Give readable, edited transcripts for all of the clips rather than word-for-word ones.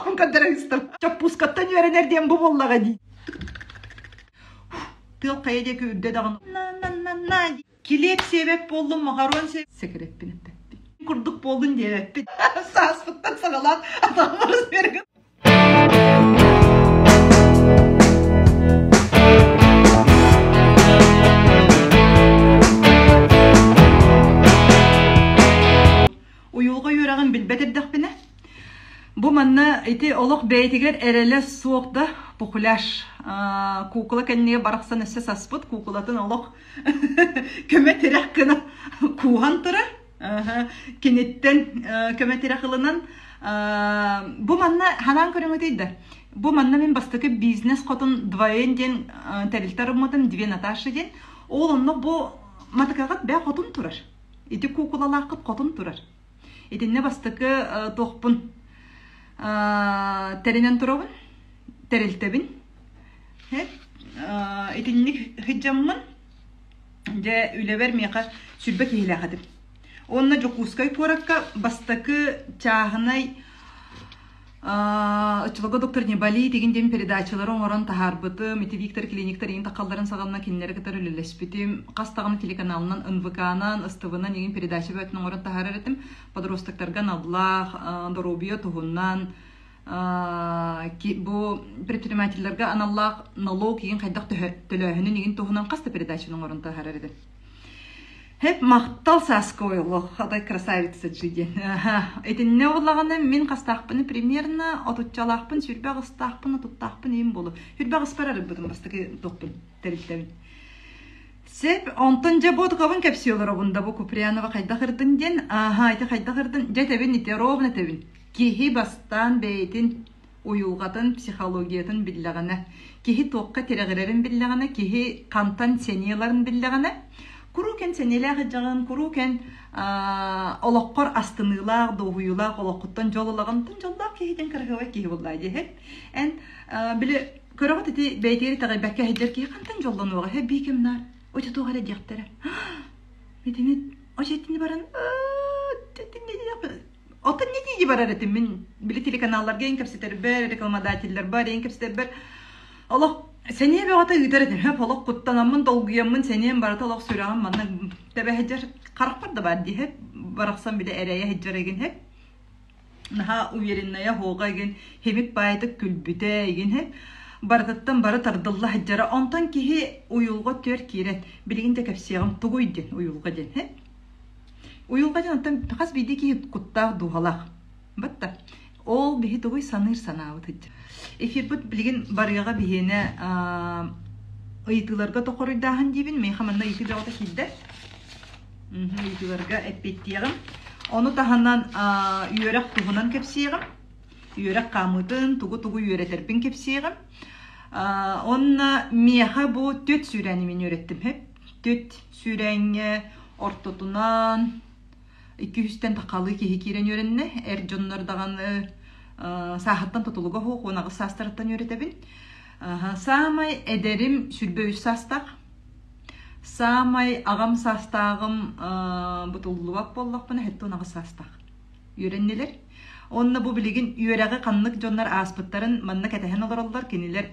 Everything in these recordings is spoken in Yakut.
Атахпын көрдөрө истим. Чоппуускаттан үөрэнэр диэн бу буоллаҕа дии. Тыал хайа диэки үрдэ даҕаны на-на-на-на Килиэп сиэбэт буоллум, макарон сиэбэт сэкирэппин эппэппин. Курдук буоллун диэбэппин. Сааспыттан саҕалаан атаҕым размерыгар Уйулҕа үөрэҕин билбэт эрдэхпинэ, бу манна ити олох бэйэтигэр эрэлэ суох да пухляш куукула кэннигэр барахсан өссө саспыт куукулатын олох көмө-тирэх гына кууһан турар. Киниттэн көмө-тирэх ылынан бу манна ханаан көрөҥөтүй да бу манна мин бастакы бизнес хотун двоен диэн тэрилтэ арыммытым две Наташа диэн ол онно бу матыкаҕыт бээ хотун турар Ити куукулалааххыт хотун турар. Итиннэ бастакы туохпун тэринэн турабын, тэрилтэбин. Итинник сыдьаммын, дьэ үлэбэр миэхэ сүрбэ киһилээх этим. Уонна Дьокуускай куоракка бастакы чааһынай Оччолорго доктор Небали тигин диэн передачалары оҥорон таһаарбытым. Ити Виктор клиниктар иҥин таххалларын саҕана кинилэри кытары үлэлэспитим. Хас даҕаны телеканалынан, НВК-нан, СТВ-нан иҥин передача бөҕөтүн оҥорон таһаарар этим. Подростоктарга аналлаах, доруобуйа туһунан, бу предпринимателлэргэ аналлаах налог иҥин хайдах төлөөһүнүн иҥин туһунан хас да передачаны оҥорон таһаарар этим. Хэп махтал Сааска олох атай красавица дьи диэн. Итиннэ буоллаҕына мин хастаахпыны примерно отуччалаахпын, сүүрбэ аҕыстаахпын, отуттаахпын иһин буолу. Сүүрбэ аҕыспар арыйбытым бастакы туохпун тэрилтэбин. Сеп, онтон дьэ бу отукабын кэпсии олоробун да бу Куприянова хайдах ырдын диэн. Ааха, ити хайдах ырдын? Дьэ этэбин ити ровно этэбин. Киһи бастаан бэйэтин уйулҕатын, психологиятын биллэҕинэ, киһи туохха тирэҕирэрин биллэҕинэ, киһи хантан сэниэ ыларын биллэҕинэ, куруук эн сэниэлээх ыдьаҕын, куруук эн олоххор астыныылаах, дуоһуйуулаах олоххуттан дьол ылаҕын, дьоллоох киһитин кыраһыабай киһи буоллаа дии. Эн били көрөҕүт ити бэйэтигэр итэҕэйбэккэ сылдьар киһи хантан дьоллонуоҕа һэ бииким наар очо туох эрэ диэхтэрэ итини очо итини баран Оттон не дии барар этим мин били телеканалларга эҥин кэпсэтэрбэр, рекламодателлэрбэр эҥин кэпсэтэрбэр олох сэниэ бөҕөтө ыытар этим. Хөп олох куттанаммын, долгуйаммын, сэниэм барыта олох сүрэҕим манна тэбэ сылдьар харахпар да баар дии хэп барахсан били эрэйэ сылдьар игин хэп наһаа уверенная оһуоҕа игин химик баайытык күлбүтэ игин хэп барытыттан бары тардылла сылдьара онтон киһи уйулҕа түөр киирэн билигин да кэпсиэҕим тугуй диэн уйулҕа диэн хэп Уйулҕа диэн оттон хас биирдии киһи куттаах дууһалаах. Батта. Ол биһи тугуй саныыр санаабыт сылдьар. Эфирбит билигин барыаҕа биһиэнэ ыйытыыларга тохоруйдааһын диибин. Миэхэ манна ыйытыы бөҕөтө киирдэ. Ыйытыыларга эппиэттиэҕим. Ону таһынан үөрэх туһунан кэпсиэҕим. Үөрэх хаамыытын, тугу-тугу үөрэтэрбин кэпсиэҕим. Онно миэхэ бу түт сүүрээни мин үөрэттим. Түт сүүрээҥҥэ ортотунан икки үстэн тахалыы киһи киирэн үөрэннэ. Эр дьоннор даҕаны сааһыттан тутулуга суох 18 саастарыттан үөрэтэбин. Саамай эдэрим 23 саастаах. Саамай аҕам саастааҕым бутуллубат буоллахпына 78 саастаах. Үөрэннилэр. Уонна бу билигин үөрэҕи ханнык дьоннор ааспыттарын манна кэтэһэн олороллор. Кинилэр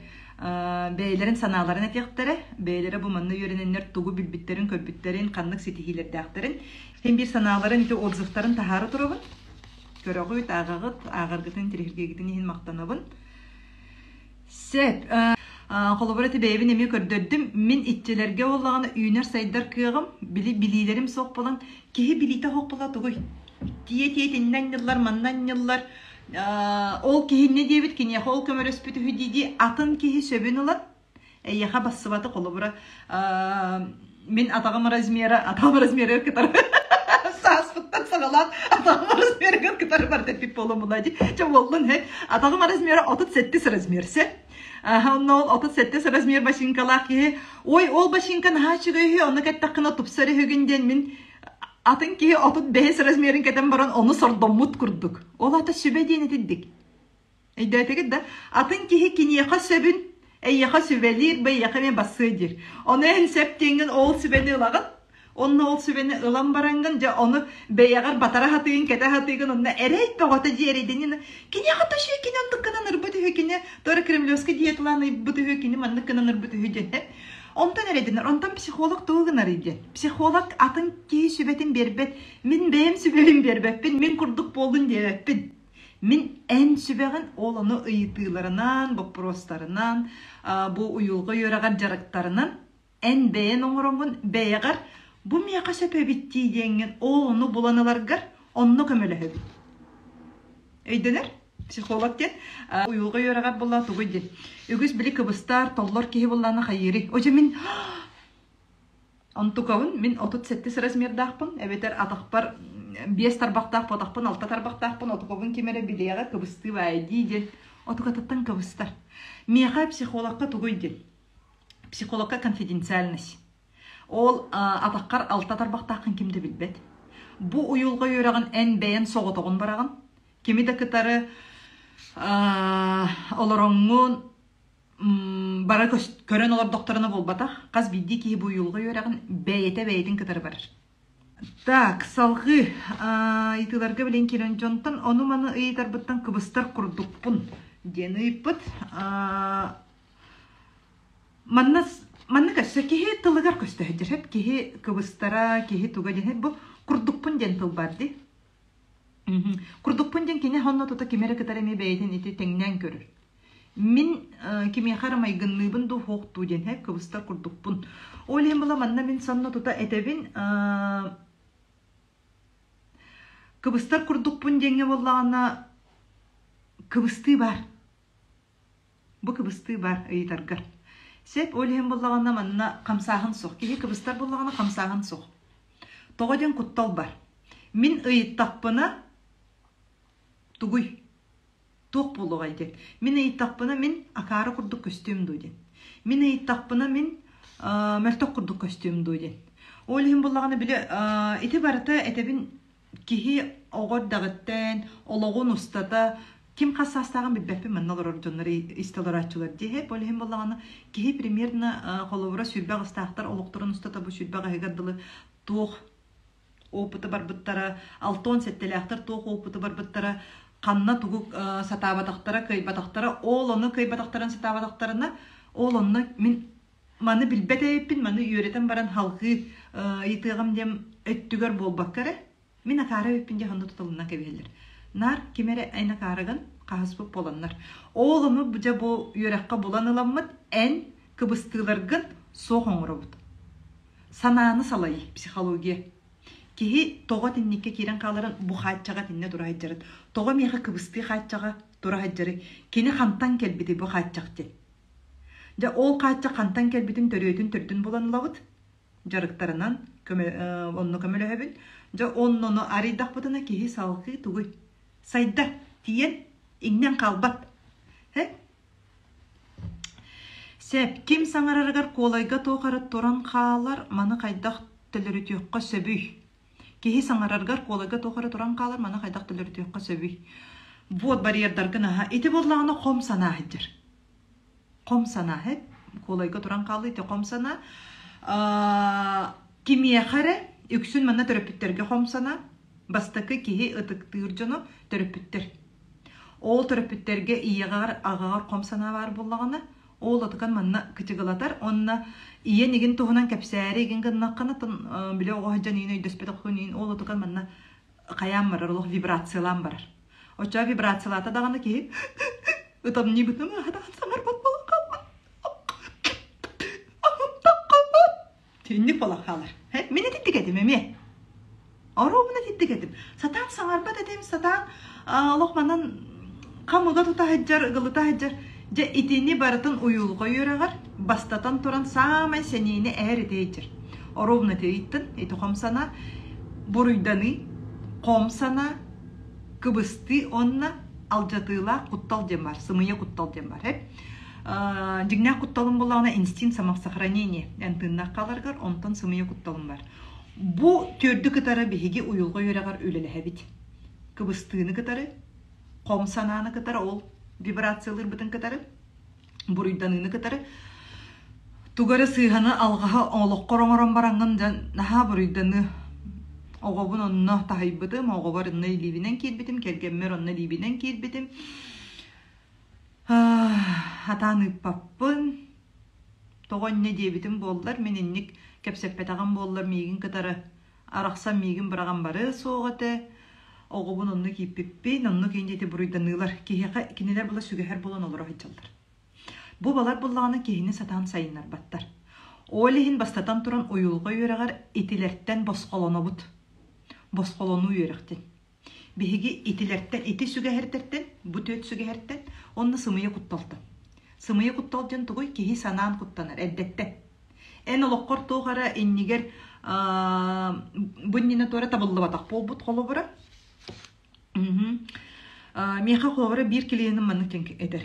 бэйэлэрин санааларын этиэхтэрэ, бэйэлэрэ бу манна үөрэнэннэр тугу билбиттэрин-көрбүттэрин, ханнык ситиһиилэрдээхтэрин. Син биир санааларын ити отзывтарын таһаара турабын. Көрөҕүт, ааҕаҕыт, ааҕаргытын, интириэһиргиэгитин иһин махтанабын. Сөп. Холобур, ити бэйэбин эмиэ көрдөрдүм. Мин иччилэргэ буоллаҕына үүнэр-сайдар кыаҕым, били билиилэрим суох буолан, киһи билиитэ суох буолла тугуй? Тиэ-тиэ итиннэ анньыллар, манна анньыллар. Ол киһиннэ диэбит, киниэхэ ол көмөлөспүт үһү дии-дии атын киһи сөбүн ылан, эйиэхэ бассыбаты холобура мин атаҕым размера атаҕым размерыгар кытары сааспыттан саҕалаан атаҕым размерыгар кытары барыта эппит буолуом буолла дии чэ буоллун һэ атаҕым размера 37 размер сэ онно ол 37 размер бачыыҥкалаах киһи ой ол бачыыҥка наһаа үчүгэй үһү онно кэттэххинэ тупсар үһүгүн диэн мин атын киһи 35 размерин кэтэн баран ону сордоммут курдук ол ата сүбэ диэн этирдик Өйдөөтүгүт да? Атын киһи киниэхэ сөбүн, эйиэхэ сүбэлиир, бу эйиэхэ эмиэ бассыа диир. Ону эн сөп диэҥҥин ол сүбэни ылаҕын. Онно ол сүбэни ылан бараҥҥын, дьэ ону бэйэҕэр батара сатыыгын, кэтэ сатыыгын, онно эрэй бөҕөтө дии эрэйдэнин. Киниэхэ то үчүгэй, кини оннук гынан ырбыт үһү, кини туора кремлевскай диеталаан ыйбыт үһү, кини маннык гынан ырбыт үһү диэн. Онтон эрэйдэнэр. Онтон психолог тугу гынарый диэн. Психолог атын киһи сүбэтин биэрбэт. Мин бэйэм сүбэбин биэрбэппин, мин курдук буоллун диэбэппин. Мин эн сүбэҕин ол ону ыйытыыларынан, боппуруостарынан, бу уйулҕа үөрэҕэр дьарыктарынан эн бэйэн оҥороҥҥун бэйэҕэр бу миэхэ сөп эбит дии диэҥҥин ол ону булан ыларгар онно көмөлөһөбүн. Өйдөнөр? Психолог диэн уйулҕа үөрэҕэр буолла тугуй диэн. Үгүс били кыбыстар, толлор киһи буоллаҕына хайыырый? О дьэ мин Онтукабын мин 37 размердаахпын, эбэтэр атахпар биэс тарбахтаах ботахпын, алта тарбахтаахпын, отукабын ким эрэ билиэҕэ кыбыстыы баайа дии диэн отукатыттан кыбыстар. Миэхэ психологка тугуй диэн. Психологка конфиденциальность. Ол атаххар алта тарбахтааххын ким да билбэт. Бу уйулҕа үөрэҕин эн бэйэн соҕотоҕун бараҕын. Кими да кытары олороҥҥун бара көрөн олордохторуна буолбатах, хас биирдии киһи бу уйулҕа үөрэҕин бэйэтэ бэйэтин кытары барар. Так, салҕыы ыйытыыларга билин киирэн дьонтон ону-маны ыйытарбыттан кыбыстар курдукпун диэн ыйыппыт. Манна маннык өссө киһи тылыгар көстө сылдьар. Киһи кыбыстара, киһи туга диэн бу курдукпун диэн тыл баар дии. Курдукпун диэн кини онно тута кими эрэ кытары эмиэ бэйэтин ити тэҥнээн көрөр. Мин кимиэхэ эрэ майгынныыбын дуу, суох дуу диэн һэ кыбыстар курдукпун. Ол иһин була манна мин сонно тута этэбин кыбыстар курдукпун диэҥҥэ буоллаҕына кыбыстыы баар. Бу кыбыстыы баар ыйытаргар. Сөп, ол иһин буоллаҕына манна хамсааһын суох. Киһи кыбыстар буоллаҕына хамсааһын суох. Тоҕо диэн куттал бар. Мин ыйыттахпына тугуй? Туох буолуоҕай диэн. Мин ыйыттахпына мин акаары курдук көстүөм дуо диэн. Мин ыйыттахпына мин мөлтөх курдук көстүөм дуо диэн. Ол иһин буоллаҕына били ити барыта этэбин Киһи оҕо эрдэҕиттэн, олоҕун устата ким хас саастааҕын билбэппин манна олорор дьоннор истэ олорооччулар дии. Ол иһин буоллаҕына киһи примерно холобура 28 ыстаахтар олохторун устата бу 28-ыгар дылы туох опыты барбыттара, 67-лээхтэр туох опыты барбыттара, ханна тугу сатаабатахтара, кыайбатахтара, ол ону кыайбатахтарын сатаабатахтарына, ол онно мин маны билбэт эбиппин, маны үөрэтэн баран салҕыы ыйытыаҕым диэн өттүгэр буолбакка эрэ, мин акаара эбиппин диэн онно тутулунан кэбиһэллэр. Наар ким эрэ эн акаарыгын хаһыспыт буоланнар. Ол ону дьэ бу үөрэххэ булан ыламмыт эн кыбыстыыларгын суох оҥоробут. Санааны салайыы, психология. Киһи тоҕо итинниккэ киирэн хааларын бу хааччаҕа итиннэ тура сылдьарын, тоҕо миэхэ кыбыстыы хааччаҕа тура сылдьарый, кини хантан кэлбитий бу хааччах диэн. Дьэ, ол хааччах хантан кэлбитин төрүөтүн төрдүн булан ылабыт. Дьарыктарынан көмө, онно көмөлөһөбүн. Дьэ, оннону арыйдахпытына киһи салгыы тугуй? Сайдар, тиийэн, иҥнэн хаалбат. Һэ? Сөп, ким саҥарарыгар куолайга туох эрэ туран хаалар, маны хайдах төлөрүтүөххэ сөбүй? Киһи саҥарарыгар куолайга туох эрэ туран хаалар, маны хайдах төлөрүтүөххэ сөбүй? Вот барьердаргын аһа. Ити буоллаҕына хом санаа сылдьар. Хом санаа эт. Куолайга туран хаалыы ити хом санаа. Кимиэхэ эрэ үксүн манна төрөппүттэргэ хом санаа. Бастакы киһи ытыктыыр дьоно төрөппүттэр. Ол төрөппүттэргэ ийэҕэр, аҕаҕар хом санаа баар буоллаҕына, Ол отукан манна кычыгылатар уонна ийэн игин туһунан кэпсээри игин гыннаххына били оҕо сылдьан иин өйдөспөтөххүн иин ол отукан манна хайаан барар олох вибрациялаан барар. Оччоҕо вибрациялаата даҕаны киһи ытамньыйбытын аһатаан саҥарбат буолан хаалбат. Түннүк буолан хаалар. Мин итинник этим эмиэ. Оруобуна итинник этим. Сатаан саҥарбат этим, сатаан олох манан хамыга тута сылдьар, ыгылыта сылдьар. Дьэ итини барытын уйулҕа үөрэҕэр бастатан туран саамай сэниини эһэр ити сылдьар. Оруобуна ити ыйыттын, ити хом санаа, буруйданыы, хом санаа, кыбыстыы уонна алдьатыылаах куттал диэн баар, сымыйа куттал диэн баар. Дьиҥнээх кутталым буоллаҕына инстинкт самосохранения эн тыыннаах хааларгар онтон сымыйа кутталым бар. Бу төрдү кытары биһиги уйулҕа үөрэҕэр үлэлэһэбит. Кыбыстыыны кытары, хом санааны кытары, ол вибрациялыырбытын кытары, буруйданыыны кытары. Тугу эрэ сыыһаны алҕаһы олоххор оҥорон бараҥҥын дьэ наһаа буруйданыы. Оҕобун онно таһыйбытым, оҕобор онно илиибинэн киирбитим, кэргэммэр онно илиибинэн киирбитим. Хатаан ыыппаппын. Тоҕо инньэ диэбитим буоллар, мин инник кэпсэппэтэҕим буоллар миигин кытары арахсан миигин быраҕан барыа суох этэ. Оҕобун оннук ииппиппин, оннук инньэ ити буруйданыылар киһиэхэ кинилэр була сүгэһэр буолан олоро сылдьаллар. Бу балар буллаҕына киһини сатаан сайыннарбаттар. Ол иһин бастатан туран уйулҕа үөрэҕэр итилэртэн босхолонобут. Босхолонуу үөрэхтин. Биһиги итилэртэн, ити сүгэһэрдэртэн, бу түөрт сүгэһэртэн уонна сымыйа кутталтан. Сымыйа куттал диэн тугуй? Киһи санаан куттанар эрдэттэн. Эн олоххор туох эрэ иннигэр бу иннинэ туора табыллыбатах буолбут холобура. Миэхэ холобура биир клиеным маннык диэн этэр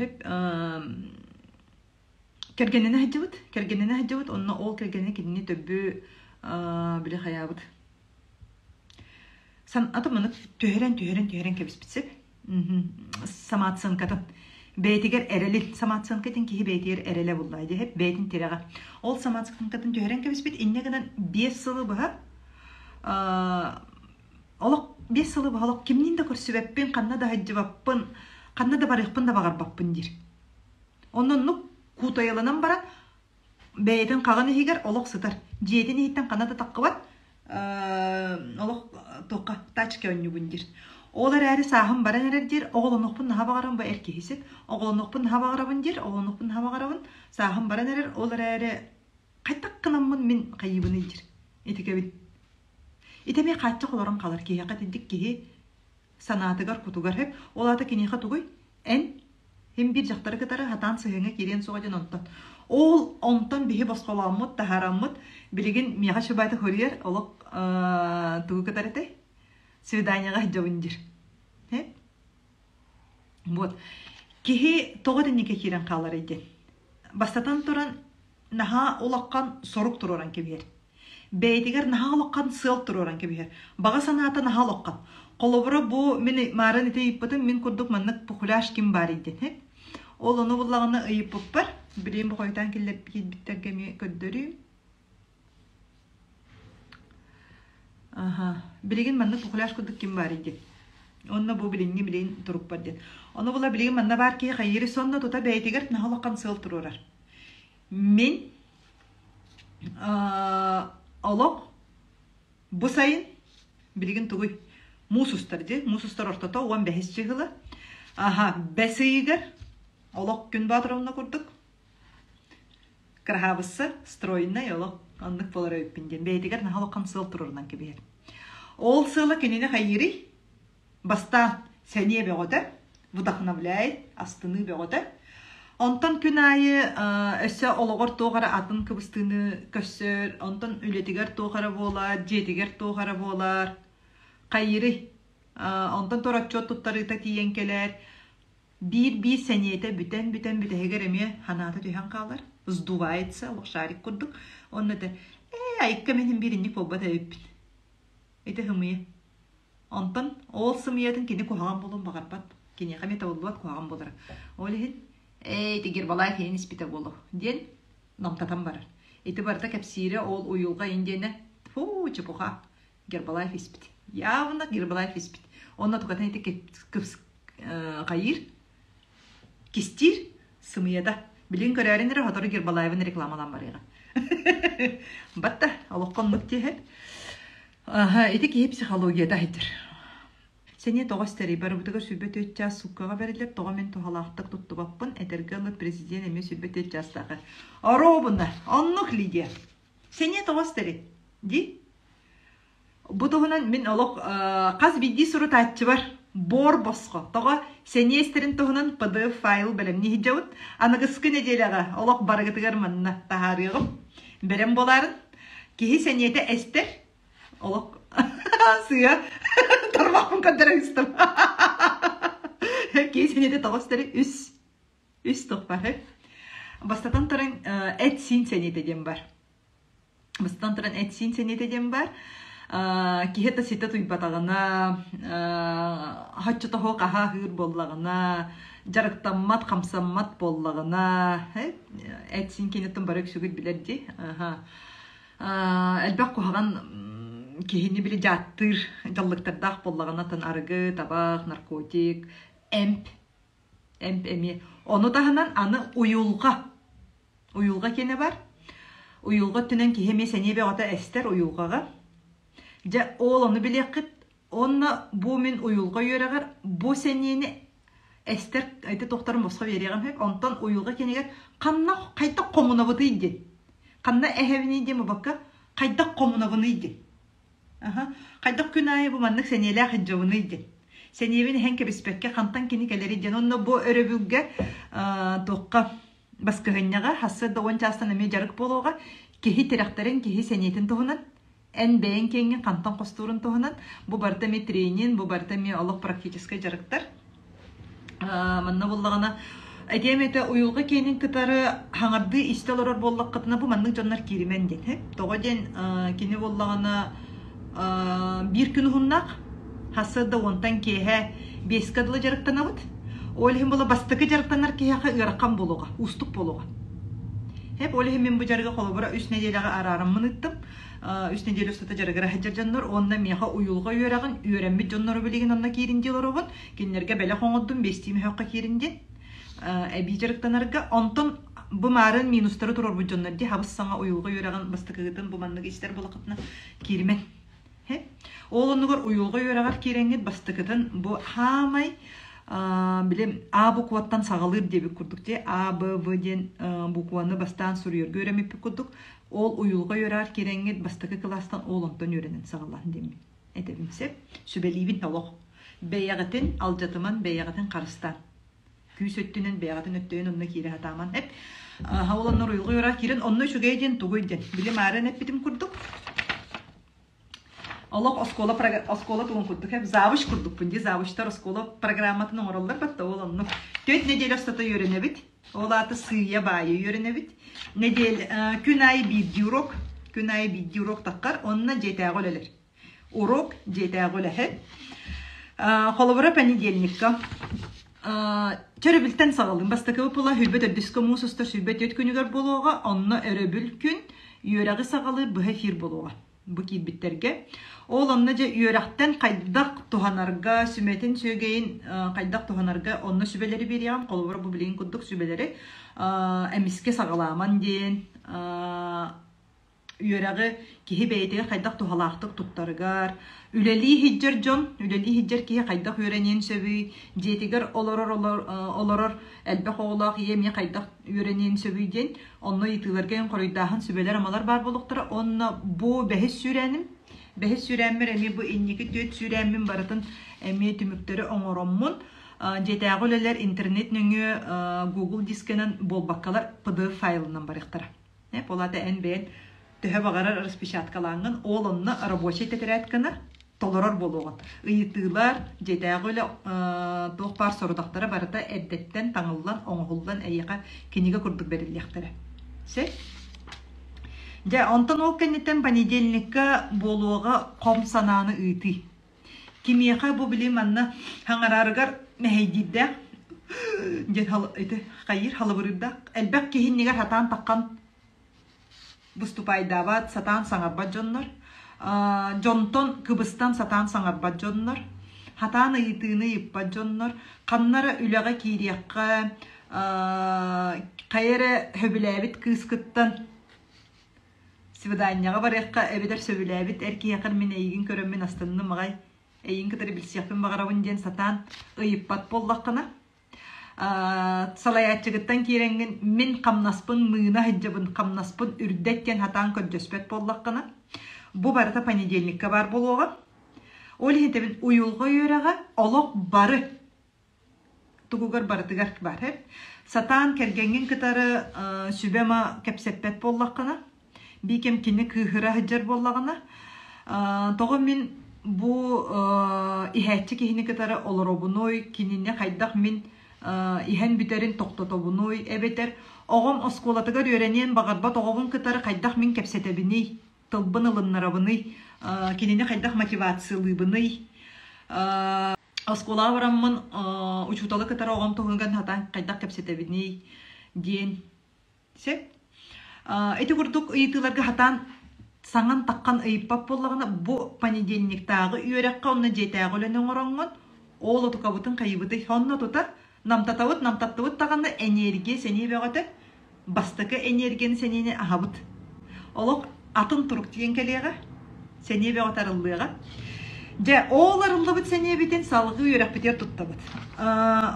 Кэргэнинэ сылдьыбыт, кэргэнинэ сылдьыбыт, онно ол кэргэнэ кинини төбү били хайаабыт. Сан аты маннык түһэрэн түһэрэн түһэрэн кэбиспит сөп. Самооценкатын. Бэйэтигэр эрэлин самооценкатын киһи бэйэтигэр эрэлэ буллаа диэһэп бэйэтин тирэҕэ. Ол самооценкатын түһэрэн кэбиспит инньэ гынан 5 сылы быһа олох 5 сылы быһа олох кимниин да көрсүбэппин, ханна да сылдьыбаппын, ханна да барыахпын да баҕарбаппын диир. Онно оннук куутайаланан баран бэйэтин хаҕын иһигэр олох сытар. Дьиэтин иһиттэн ханна да таххыбат олох туохха тачка оонньуубун диир. Ол эрээри сааһым баран эрэр диир, оҕолонуохпун наһаа баҕарабын бу эр киһисит. Оҕолонуохпун наһаа баҕарабын диир, оҕолонуохпун наһаа баҕарабын, сааһым баран эрэр, ол эрээри хайдах гынаммын мин хайыыбыный диир. Итикэбин. Ити эмиэ хааччах олорон хаалар киһиэхэ итинник киһи санаатыгар кутугар сөп. Ол аата киниэхэ тугуй? Эн Һин биир дьахтары кытары хатаан сыһыаҥҥа киириэн суоҕа диэн онтон. Ол онтон биһи босхолооммут, таһаараммыт, билигин миэхэ шыбаата хөрүйэр олох тугу кытары этэй? Свиданиеҕа сылдьабын диир. Вот. Киһи тоҕо итинниккэ киирэн хааларый диэн. Бастатан туран, наһаа улахан сорук туруоран кэбиһэр. Бэйэтигэр наһаа улахан сыал туруоран кэбиһэр. Баҕа санаата наһаа улахан. Холобура, бу мин маарын ити ыйыппытым, мин курдук маннык пухуляж ким баарый диэн. Ол ону буллаҕына ыйыппыппар, билигин бу хойутаан киллэрбиттэргэ эмиэ көрдөрүүм. Аха. Билигин маннык пухуляж курдук ким баарый диэн. Онно бу билиҥҥи билигин турукпар диэн. Ону була билигин манна баар киһи хайыыры сонно тута бэйэтигэр наһаа улахан сыал туруорар. Мин олох бу сайын билигин тугуй муус устар дии муус устар ортото 15 чыһыла аха бэс ыйыгар олох күн боотуровна курдук кыраһаабысса стройнай олох оннук буолар эбиппин диэн бэйэтигэр наһаа улахан сыал туруорунан кэбиһэр ол сыала кинини хайыырый Бастаан сэниэ бөҕөтө, вдохновляет, астыныы бөҕөтө. Онтон күн аайы өссө олоҕор туох эрэ атын кыбыстыыны көрсөр, онтон үлэтигэр туох эрэ буолар, дьиэтигэр туох эрэ буолар. Хайыырый? Онтон туор отчуот туттарыыта тиийэн кэлэр. Биир-биир сэниэтэ бүтэн-бүтэн бүтэһигэр эмиэ санаата түһэн хаалар, сдувается, олох шарик курдук. Онно этэр, ээ, айыкка мин биир инник буолбат эбиппин. Ити һымыйа. Онтон ол сымыйатын кини куһаҕан буолуон баҕарбат. Киниэхэ эмиэ табыллыбат куһаҕан буолара. Ол иһин «Эй, ити Гербалаев иһин испитэ буолуо» диэн намтатан барар. Ити барыта кэпсиирэ ол уйулҕа индиэнэ фу чепуха Гербалаев испит. Явно Гербалаев испит. Онно тукатын ити хайыыр кистиир сымыйата. Билин көрөөрүн эрэ сотору Гербалаевын рекламалаан барыаҕа. Батта олоххо оннук диэһэт. Аха, ити киһи психологията иһитэр. Сэниэ тоҕо истэрий? Барыбытыгар 24 чаас сууккаҕа бэриллэр, тоҕо мин туһалаахтык туттубаппын? Этэргэ ылы президент эмиэ 24 чаастаах. Оруобуна, оннук Лидия. Сэниэ тоҕо истэрий? Дии? Бу туһунан мин олох хас биирдии сурутааччыбар буор босхо. Тоҕо сэниэ истэрин туһунан PDF файл бэлэмнии сылдьабыт. Аныгыскы нэдиэлэҕэ олох барыгытыгар манна таһаарыаҕым. Бэлэм буолаарын. Киһи сэниэтэ эстэр. Олох сыа тарбахпын көрдөрө истим. Киһи сэниэтэ тоҕо эстэри үс үс туох бар. Бастатан туран эт-сиин сэниэтэ диэн бар. Бастатан туран эт-сиин сэниэтэ диэн бар. Киһи да ситэ тутуйбатаҕына, хаччотоһуох аһа аһыыр буоллаҕына, дьарыктаммат, хамсаммат буоллаҕына, эт-сиин киэниттэн бары үксүгүт билэр дии. Элбэх куһаҕан киһини били дьааттыыр дьаллыктардаах буоллаҕына, тан арыгы, табах, наркотик, эмп, эмп эмиэ. Ону таһынан аны уйулҕа. Уйулҕа киэнэ бар. Уйулҕа өттүнэн киһи эмиэ сэниэ бөҕөтө эстэр уйулҕаҕа. Дьэ, ол ону билиэххит. Уонна бу мин уйулҕа үөрэҕэр бу сэниэни эстэр ити тохторун босхо биэриэҕим сөп. Онтон уйулҕа киэнигэр ханна хайдах хомунабытый диэн. Ханна эһэбиний диэн буолбакка, хайдах хомунабыный диэн. Аха. Хайдах күн аайы бу маннык сэниэлээх сылдьабыный диэн. Сэниэбин эһэн кэбиспэккэ хантан кини кэлэрий диэн. Онно бу өрөбүлгэ туохха баскыһынньаҕа хассыарда уон чаастан эмиэ дьарык буолуоҕа. Киһи тирэхтэрин, киһи сэниэтин туһунан, эн бэйэҥ киэҥҥин хантан хостуурун туһунан. Бу барыта эмиэ тренинг, бу барыта эмиэ олох практическай дьарыктар. Манна буоллаҕына, этиэм этэ уйулҕа киэнин кытары хаҥардыы истэ олорор буоллаххытына, бу маннык дьоннор кииримэн диэн. Тоҕо диэн кини буоллаҕына биир күн уһуннаах, сарсыарда уонтан киэһэ биэскэ дылы дьарыктанабыт. Ол иһин буола бастакы дьарыктанар киһиэхэ ыарахан буолуоҕа, уустук буолуоҕа. Хэп, ол иһин мин бу дьарыгы холобура үс нэдиэлэҕэ араараммын ыыттым. Үс нэдиэлэ устата дьарыгыра сылдьар дьоннор уонна миэхэ уйулҕа үөрэҕин үөрэммит дьоннору билигин онно киирин дии олоробун. Кинилэргэ бэлэх оҥордум, биэстии мөһөөххө киирин диэн эбии дьарыктанарга. Онтон бу маарын минустары туруорбут дьоннор дии хабыс саҥа уйулҕа үөрэҕин бастакыгытын бу маннык истэр буолаххытына кииримэн. Ол оннугар уйулҕа үөрэҕэр киирэҥҥит бастакытын бу хаамай били А букваттан саҕалыыр диэбит курдук дии А, Б, В диэн букваны бастаан суруйарга үөрэммиппит курдук ол уйулҕа үөрэҕэр киирэҥҥит бастакы кылаастан ол онтон үөрэнэн саҕалаан диэммин этэбин сөп сүбэлиибин олох бэйэҕитин алдьатыман бэйэҕитин харыстаан күүс өттүнэн бэйэҕитин өттөйөн онно киирэ сатааман эп ол оннор уйулҕа үөрэҕэр киирэн онно үчүгэй диэн тугуй диэн били маарын эппитим курдук Олох оскуола оскуола тугун курдук эп завуч курдукпун дии завучтар оскуола программатын оҥороллор батта ол оннук түөрт нэдиэлэ устата үөрэнэбит ол аата сыыйа баайы үөрэнэбит нэдиэлэ күн аайы биирдии урок күн аайы биирдии урок таххар онно дьиэтээҕи үлэлэр урок дьиэтээҕи үлэһит холобура понедельникка Чөрөбүлтэн саҕалыым. Бастакы выпула сүүрбэ төрдүскэ муус устар 24 күнүгэр буолуоҕа, онно өрөбүл күн үөрэҕи саҕалыыр быһа эфир буолуоҕа бу киирбиттэргэ. Ол онно дьэ үөрэхтэн хайдах туһанарга, сүмэтин сүөгэйин хайдах туһанарга онно сүбэлэри биэриэҕим. Холобура бу билигин курдук сүбэлэри эмискэ саҕалааман диэн үөрэҕи киһи бэйэтигэр хайдах туһалаахтык туттарыгар, үлэлии сылдьар дьон, үлэлии сылдьар киһи хайдах үөрэниэн сөбүй, дьиэтигэр олорор олорор элбэх оҕолоох ийэ эмиэ хайдах үөрэниэн сөбүй диэн онно ыйытыыларга хоруйдааһын сүбэлэр-амалар баар буолуохтара. Уонна бу бэһис сүүрээним, бэһис сүүрээммэр эмиэ бу инники түөрт сүүрээммин барытын эмиэ түмүктэри оҥороммун, дьиэтээҕи үлэлэр интернет нөҥүө Google дискэнэн буолбаккалар PDF файлынан барыахтара. Ол аата эн бэйэн төһө баҕарар распечаткалааҥҥын, ол онно рабочай тэтэрээтканы толорор буолуоҕун. Ыйытыылар, дьиэтээҕи үлэ туох баар сорудахтара барыта эрдэттэн таҥыллан, оҥоһуллан эйиэхэ кинигэ курдук бэриллиэхтэрэ. Сөп? Дьэ, онтон ол кэнниттэн понедельникка буолуоҕа хом санааны ыытыы. Кимиэхэ бу били манна хаҥарарыгар мэһэйдиирдээх диэн ити хайыыр халабырыырдаах элбэх киһи иннигэр сатаан таххан выступайдаабат, сатаан саҥарбат дьоннор, дьонтон кыбыстан сатаан саҥарбат дьоннор, сатаан ыйытыыны ыйыппат дьоннор, ханна эрэ үлэҕэ киириэххэ, хайа эрэ сөбүлээбит кыыскыттан Свиданиеҕа барыахха эбэтэр сөбүлээбит эр киһиэхэ мин эйигин көрөммүн астынным аҕай, эйигин кытары билсиэхпин баҕарабын диэн сатаан ыйыппат буоллаххына, салайааччыгыттан киирэҥҥин мин хамнаспын мыына сылдьабын, хамнаспын үрдэт диэн сатаан көрдөспөт буоллаххына, бу барыта понедельникка баар буолуоҕа. Ол иһин этэбин уйулҕа үөрэҕэ олох бары тугугар барытыгар баар. Сатаан кэргэҥҥин кытары сүбэ-ама кэпсэппэт буоллаххына, биикэм кини кыыһыра сылдьар буоллаҕына, тоҕо мин бу иһээччи киһини кытары олоробунуй, кинини хайдах мин иһэн бүтэрин тохтотобунуй, эбэтэр оҕом оскуолатыгар үөрэниэн баҕарбат оҕобун кытары хайдах мин кэпсэтэбиний, тылбын ылыннарабыный? Кинини хайдах мотивациялыыбыный? Оскуолаҕа бараммын учууталы кытары оҕом туһунан сатаан хайдах кэпсэтэбиний диэн Сөп. Ити курдук ыйытыыларга сатаан саҥан таххан ыйыппат буоллаҕына, бу понедельниктааҕы үөрэххэ уонна дьиэтээҕи үлэни оҥороҥҥун, ол отукабытын хайыбытый онно тута намтатабыт, намтаттыбыт даҕаны энергия сэниэ бөҕөтө бастакы энергияны сэниэни аһабыт. Олох атын турук тиийэн кэлиэҕэ, сэниэ бөҕөтө арыллыаҕа. Дьэ, ол арыллыбыт сэниэбитин салгыы үөрэхпитигэр туттабыт.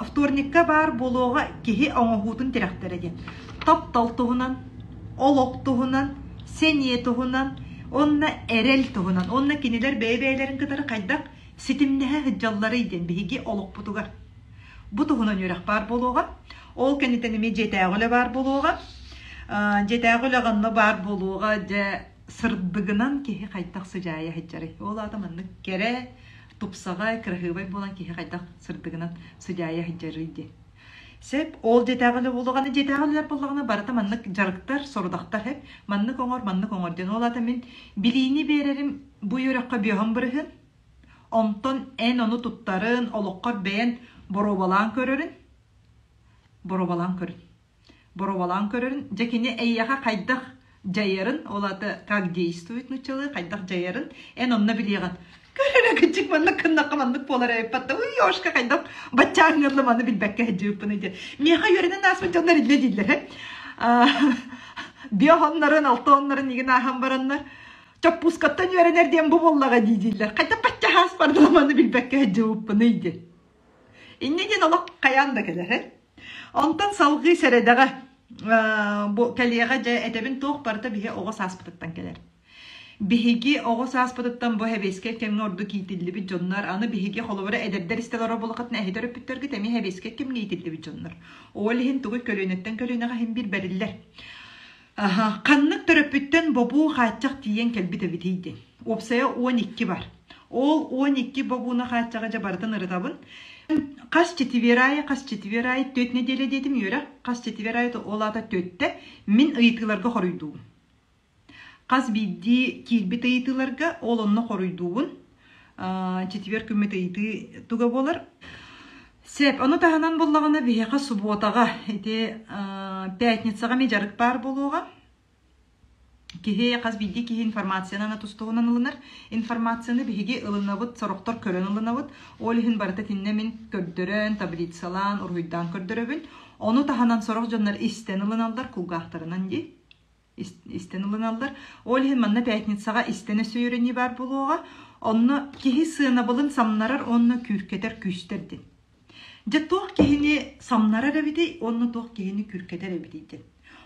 Вторникка баар буолуоҕа киһи оҥоһуутун тирэхтэрэ диэн. Таптал туһунан, олох туһунан, сэниэ туһунан, уонна эрэл туһунан, уонна кинилэр бэйэ-бэйэлэрин кытары хайдах ситимнэһэ сылдьалларый диэн биһиги олохпутугар. Бу туһунан үөрэх баар буолуоҕа. Ол кэнниттэн эмиэ дьиэтээҕи үлэ баар буолуоҕа. Дьиэтээҕи үлэ онно баар буолуоҕа дьэ сырдыгынан киһи хайдах сыдьаайа сылдьарый? Ол аата маннык кэрэ, тупсаҕай, кыраһыабай буолан киһи хайдах сырдыгынан сыдьаайа сылдьарый диэн. Сөп, ол дьиэтээҕи үлэ буолуоҕа. Дьиэтээҕи үлэлэр буоллаҕына барыта маннык дьарыктар, сорудахтар сөп. Маннык оҥор, маннык оҥор диэн. Ол аата мин билиини биэрэрим бу үөрэххэ бүөһүн бырыһын. Онтон эн ону туттарын, олоххор бэйэн боруобалаан көрөрүн, боруобалаан көрүн. Боруобалаан көрөрүн, дьэ кини эйиэхэ хайдах дьайарын, ол аата как действует нууччалыы, хайдах дьайарын эн онно билиэҕин. Көр эрэ кыччык маннык гыннахха маннык буолар эбиппат да, уй ёшка хайдах баччааҥҥылла маны билбэккэ сылдьыбыппыный диэн. Миэхэ үөрэнэн ааспыт дьоннор иллэ дииллэр ээ. Биоһоннорун, алтоннорун игин ааһан бараннар чоппуускаттан үөрэнэр диэн бу буоллаҕа дии дииллэр. Хайдах бачча хаас бардыламаны билбэккэ сылдьыбыппыный диэн. Инньэ диэн олох хайаан да кэлэр. Онтон салҕыы сэрэдэҕэ бу кэлиэҕэ дьэ этэбин туох барыта биһи оҕо сааспытыттан кэлэр. Биһиги оҕо сааспытыттан бу сэбиэскэй кэмҥэ ордук иитиллибит дьоннор, аны биһиги холобура эдэрдэр истэ олорор буоллаххытына эһи төрөппүттэргит эмиэ сэбиэскэй кэмҥэ иитиллибит дьоннор. Ол иһин тугуй көлүөнэттэн көлүөнэҕэ иһин биир бэриллэр. Аһа, ханнык төрөппүттэн бобуу хааччах тиийэн кэлбит эбитий диэн. Уопсайа 12 бар. Ол 12 бобууну хааччаҕы дьэ барытын ырытабын. Хас четверг аайы, хас четверг аайы түөрт нэдиэлэ диэтим үөрэх, хас четверг аайы ол аата түөртэ мин ыйытыыларга хоруйдуубун. Хас биирдии киирбит ыйытыыларга ол онно хоруйдуубун. Четверг күммүт ыйытыы туга буолар. Сөп, ону таһынан буллаҕына биһиэхэ субуотаҕа ити пятницаҕа эмиэ дьарык баар буолуоҕа. Киһи хас биирдии киһи информацияны ана тус-туһунан ылынар. Информацияны биһиги ылынабыт, сорохтор көрөн ылынабыт. Ол иһин барыта итиннэ мин көрдөрөн, таблицалаан, уруһуйдаан көрдөрөбүн. Ону таһынан сорох дьоннор истэн ылыналлар, кулгаахтарынан дии. Истэн ылыналлар. Ол иһин манна пятницаҕа истэн өссө үөрэнии баар буолуоҕа. Онно киһи сыанабылын самнарар уонна күүркэтэр күүстэр диэн. Дьэ туох киһини самнарар эбитий уонна туох киһини күүркэтэр эбитий диэн.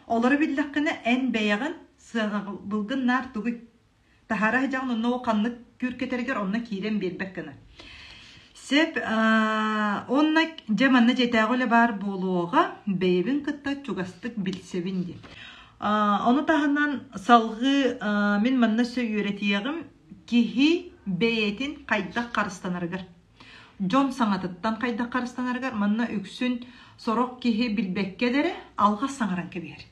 Олору биллэххинэ эн бэйэҕин сыанабылгын наар тугуй Таһаара сылдьаҕын онно ол ханнык күүркэтэригэр онно киирэн биэрбэт гына. Сөп уонна дьэ манна дьиэтээҕи үлэ баар буолуоҕа бэйэбин кытта чугастык билсэбин диэн. Ону таһынан салҕыы мин манна өссө үөрэтиэҕим киһи бэйэтин хайдах харыстанарыгар. Дьон саҥатыттан хайдах харыстанарыгар манна үксүн сорох киһи билбэккэ да эрэ алҕас саҥаран кэбиһэр.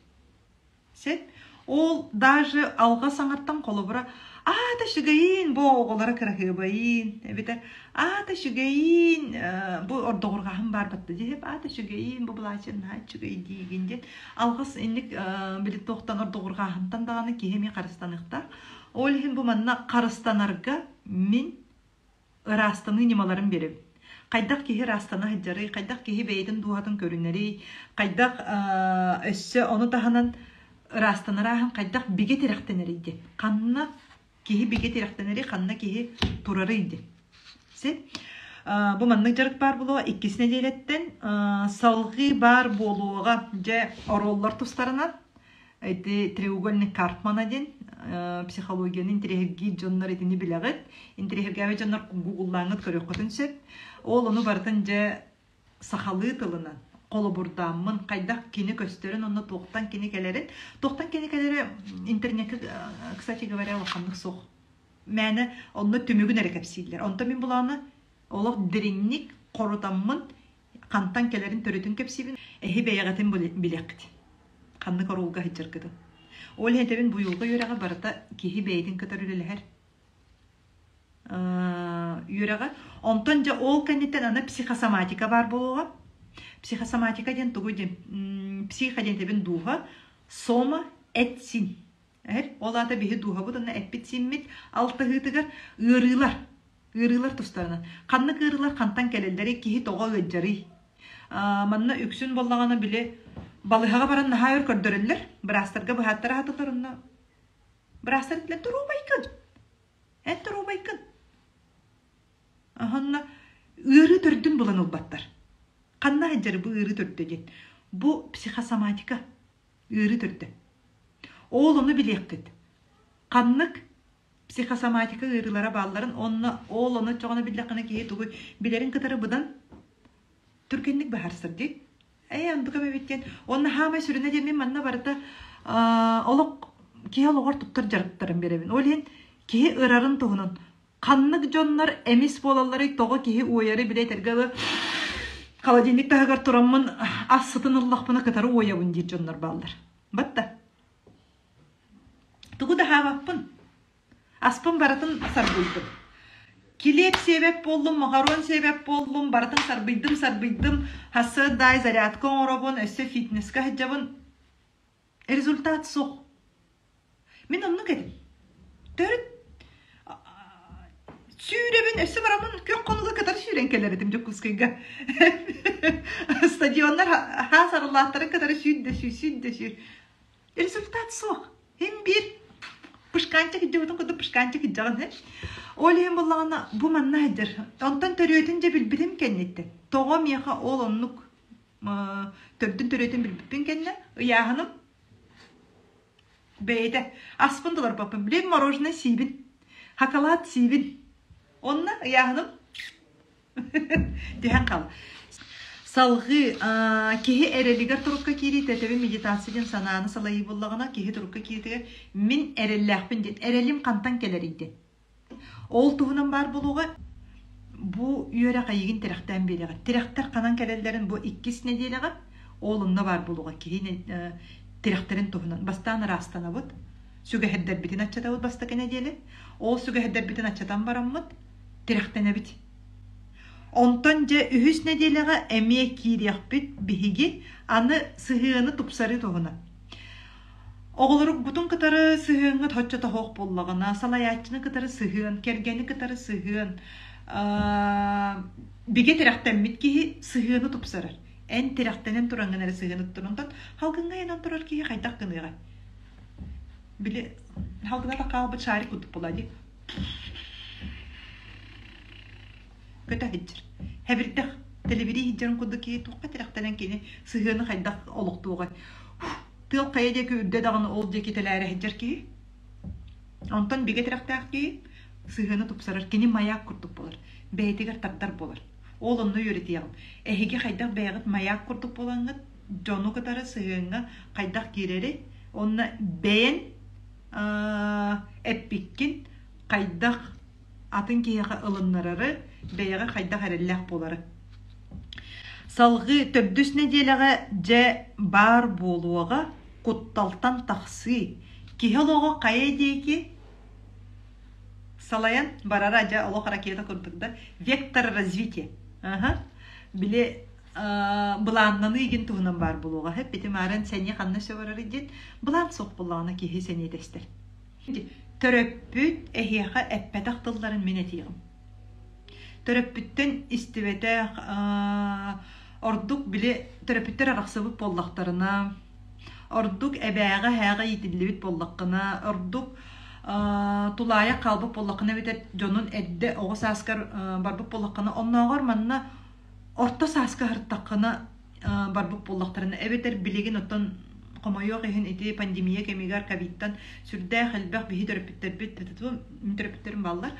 Сөп. Ол даже алҕас аҥартан холобура аата үчүгэйиин бу оҕолоро кыраһыабайыын эбэтэр аата үчүгэйиин бу ордоҕурҕаһым баар батта диэһип аата үчүгэйиин бу былаачыйа наһаа үчүгэй диигин диэн алҕас инник били туохтан ордоҕурҕааһынтан даҕаны киһи эмиэ харыстаныахтаах. Ол иһин бу манна харыстанарга мин Ыраастаныы ньымаларын биэрэбин. Хайдах киһи ыраастана сылдьарый, хайдах киһи бэйэтин дууһатын көрүнэрий, хайдах өссө ону таһынан ыраастанар ааһан хайдах бигэ тирэхтэнэрий диэн. Ханна киһи бигэ тирэхтэнэрий, ханна киһи турарый диэн. Син бу маннык дьарык баар буолуоҕа иккис нэдиэлэттэн салҕыы баар буолуоҕа дьэ оруоллар тустарынан Ити треугольник Карпмана диэн психологияны интэриэһиргиир дьоннор итини билэҕит. Интэриэһиргээбит дьоннор гугллааҥҥыт көрүөххүтүн сөп. Ол ону барытын дьэ сахалыы тылынан холобурдааммын хайдах кини көстөрүн онно туохтан кини кэлэрин туохтан кини кэлэрэ интернеккэ кстати говоря улаханнык суох мээнэ онно түмүгүн эрэ кэпсииллэр онтон мин булааны олох дириҥник хорутаммын хантан кэлэрин төрүтүн кэпсиибин эһи бэйэҕитин билиэххит Ханнык оруолга сылдьаргытын. Ол иһин этэбин буйулга үөрэҕэ барыта киһи бэйэтин кытары үлэлэһэр. үөрэҕэ. Онтон дьэ ол кэнниттэн аны психосоматика баар буолуоҕа. Психосоматика диэн тугуй диэн? Психо диэн этэбин дууһа, сома эт-син. Эр, ол аата биһи дууһабыт уонна эппит-симмит алтыһыытыгар ыарыылар, ыарыылар тустарынан. Ханнык ыарыылар хантан кэлэллэрий, киһи тоҕо ыалдьарый? Манна үксүн буоллаҕына били балыыһаҕа баран наһаа өр көрдөрөллөр, быраастарга быһааттара аһаталлар онно быраастар этилэр доруобайгын, эн доруобайгын. Онно ыарыы төрдүн булан ылбаттар. Ханна сылдьар бу ыарыы төрдө диэн. Бу психосоматика ыарыы төрдө. Ол ону билиэххит. Ханнык психосоматика ыарыылара баалларын онно ол ону оччоҕуна биллэххинэ киһи тугу билэрин кытары быдан түргэнник быһаарсар дии. Ээ, онтукам эбит диэн. Уонна хаамай сүрүнэ диэн мин манна барыта олох киһи олоҕор туттар дьарыктарын биэрэбин. Ол иһин киһи ырарын туһунан ханнык дьоннор эмис буолалларый тоҕо киһи уойары билэ этэргэ дылы холодильник таһыгар тураммын ас сытын ыллахпына кытары уойабын диир дьоннор бааллар. Батта. Тугу да хаабаппын. Аспын барытын сарбыйдым. Килиэп сиэбэт буоллум, макарон сиэбэт буоллум, барытын сарбыйдым, сарбыйдым. Хассыардаай зарядка оҥоробун, өссө фитнеска сылдьабын. Результат суох. Мин оннук этим. Төрүт сүүрэбин, өссө бараммын күөх хонууга кытары сүүрэн кэлэр этим Дьокуускайга. Стадионнар хаас арыллааттарын кытары сүүр да сүүр, сүүр да сүүр. Результат суох. Һин биир пышканчик илдьибитин курдук пышканчик илдьэҕин һэ. Ол иһин буоллаҕына бу манна сылдьар. Онтон төрүөтүн дьэ билбитим кэнниттэн. Тоҕо миэхэ ол оннук төрдүн төрүөтүн билбиппин кэннэ ыйааһыным бэйэтэ аспын толорбоппун. Билим мороженое сиибин. Шоколад сиибин. Онно ыйааһыным Түһэн хаал. Салҕыы киһи эрэлигэр турукка киириитэ этэбин медитация диэн санааны салайыы буоллаҕына киһи турукка киириитигэр мин эрэллээхпин диэн эрэлим хантан кэлэрий диэн. Ол туһунан баар буолуоҕа бу үөрэх эйигин тирэхтээн биэриэҕэ. Тирэхтэр ханан кэлэллэрин бу иккис нэдиэлэҕэ ол онно баар буолуоҕа киһи тирэхтэрин туһунан. Бастаан ыраастанабыт, сүгэһэрдэрбитин аччатабыт бастакы нэдиэлэ. Ол сүгэһэрдэрбитин аччатан бараммыт тирэхтэнэбит. Онтон дьэ үһүс нэдиэлэҕэ эмиэ киириэхпит биһиги аны сыһыаны тупсарыы туһунан. Оҕолоргутун кытары сыһыаҥҥыт соччо тоһоох буоллаҕына, салайааччыны кытары сыһыан, кэргэни кытары сыһыан, бигэ тирэхтэммит киһи сыһыаны тупсарар. Эн тирэхтэнэн тураҥҥын эрэ сыһыаны туттар. Онтон халгыҥҥа айанан турар киһи хайдах гыныаҕай? Били халгына хаалбыт шарик курдук буолаа дии. Көтө сылдьар. Хэбирдэх, тэлибирии сылдьарын курдук киһи туохха тирэхтэнэн кини сыһыаны хайдах олохтуоҕай? Тыал хайа диэки үрдэ даҕаны ол диэки тэлээрэ сылдьар киһи. Онтон бигэ тирэхтээх киһи сыһыаны тупсарар, кини маяк курдук буолар, бэйэтигэр тардар буолар. Ол онно үөрэтиэҕим. Эһиги хайдах бэйэҕит маяк курдук буолаҥҥыт, дьону кытары сыһыаҥҥа хайдах киирэри, уонна бэйэн эппиккин хайдах атын киһиэхэ ылыннарары, бэйэҕэ хайдах эрэллээх буолары. Салҕыы төрдүс нэдиэлэҕэ дьэ баар буолуоҕа кутталтан тахсыы. Киһи олоҕо хайа диэки салайан барара дьэ олох ракета курдук да вектор развития. Аха. Били былааннаныы игин туһунан баар буолуоҕа. Эппитим ааран сэниэ ханна сөп барарый диэн былаан суох буоллаҕына киһи сэниэтэ эстэр. Төрөппүт эһиэхэ эппэтэх тылларын мин этиэҕим. Төрөппүттэн истибэтэх ордук били төрөппүттэр арахсыбыт буоллахтарына, ордук эбээҕэ эһээҕэ иитиллибит буоллаххына, ордук тулаайах хаалбыт буоллаххына эбэтэр дьонун эрдэ оҕо сааскар барбыт буоллаххына, оннооҕор манна орто сааска аһартаххына барбыт буоллахтарына эбэтэр билигин оттон хомойуох иһин ити пандемия кэмигэр ковидтан сүрдээх элбэх биһи төрөппүттэрбит мин төрөппүттэрим бааллар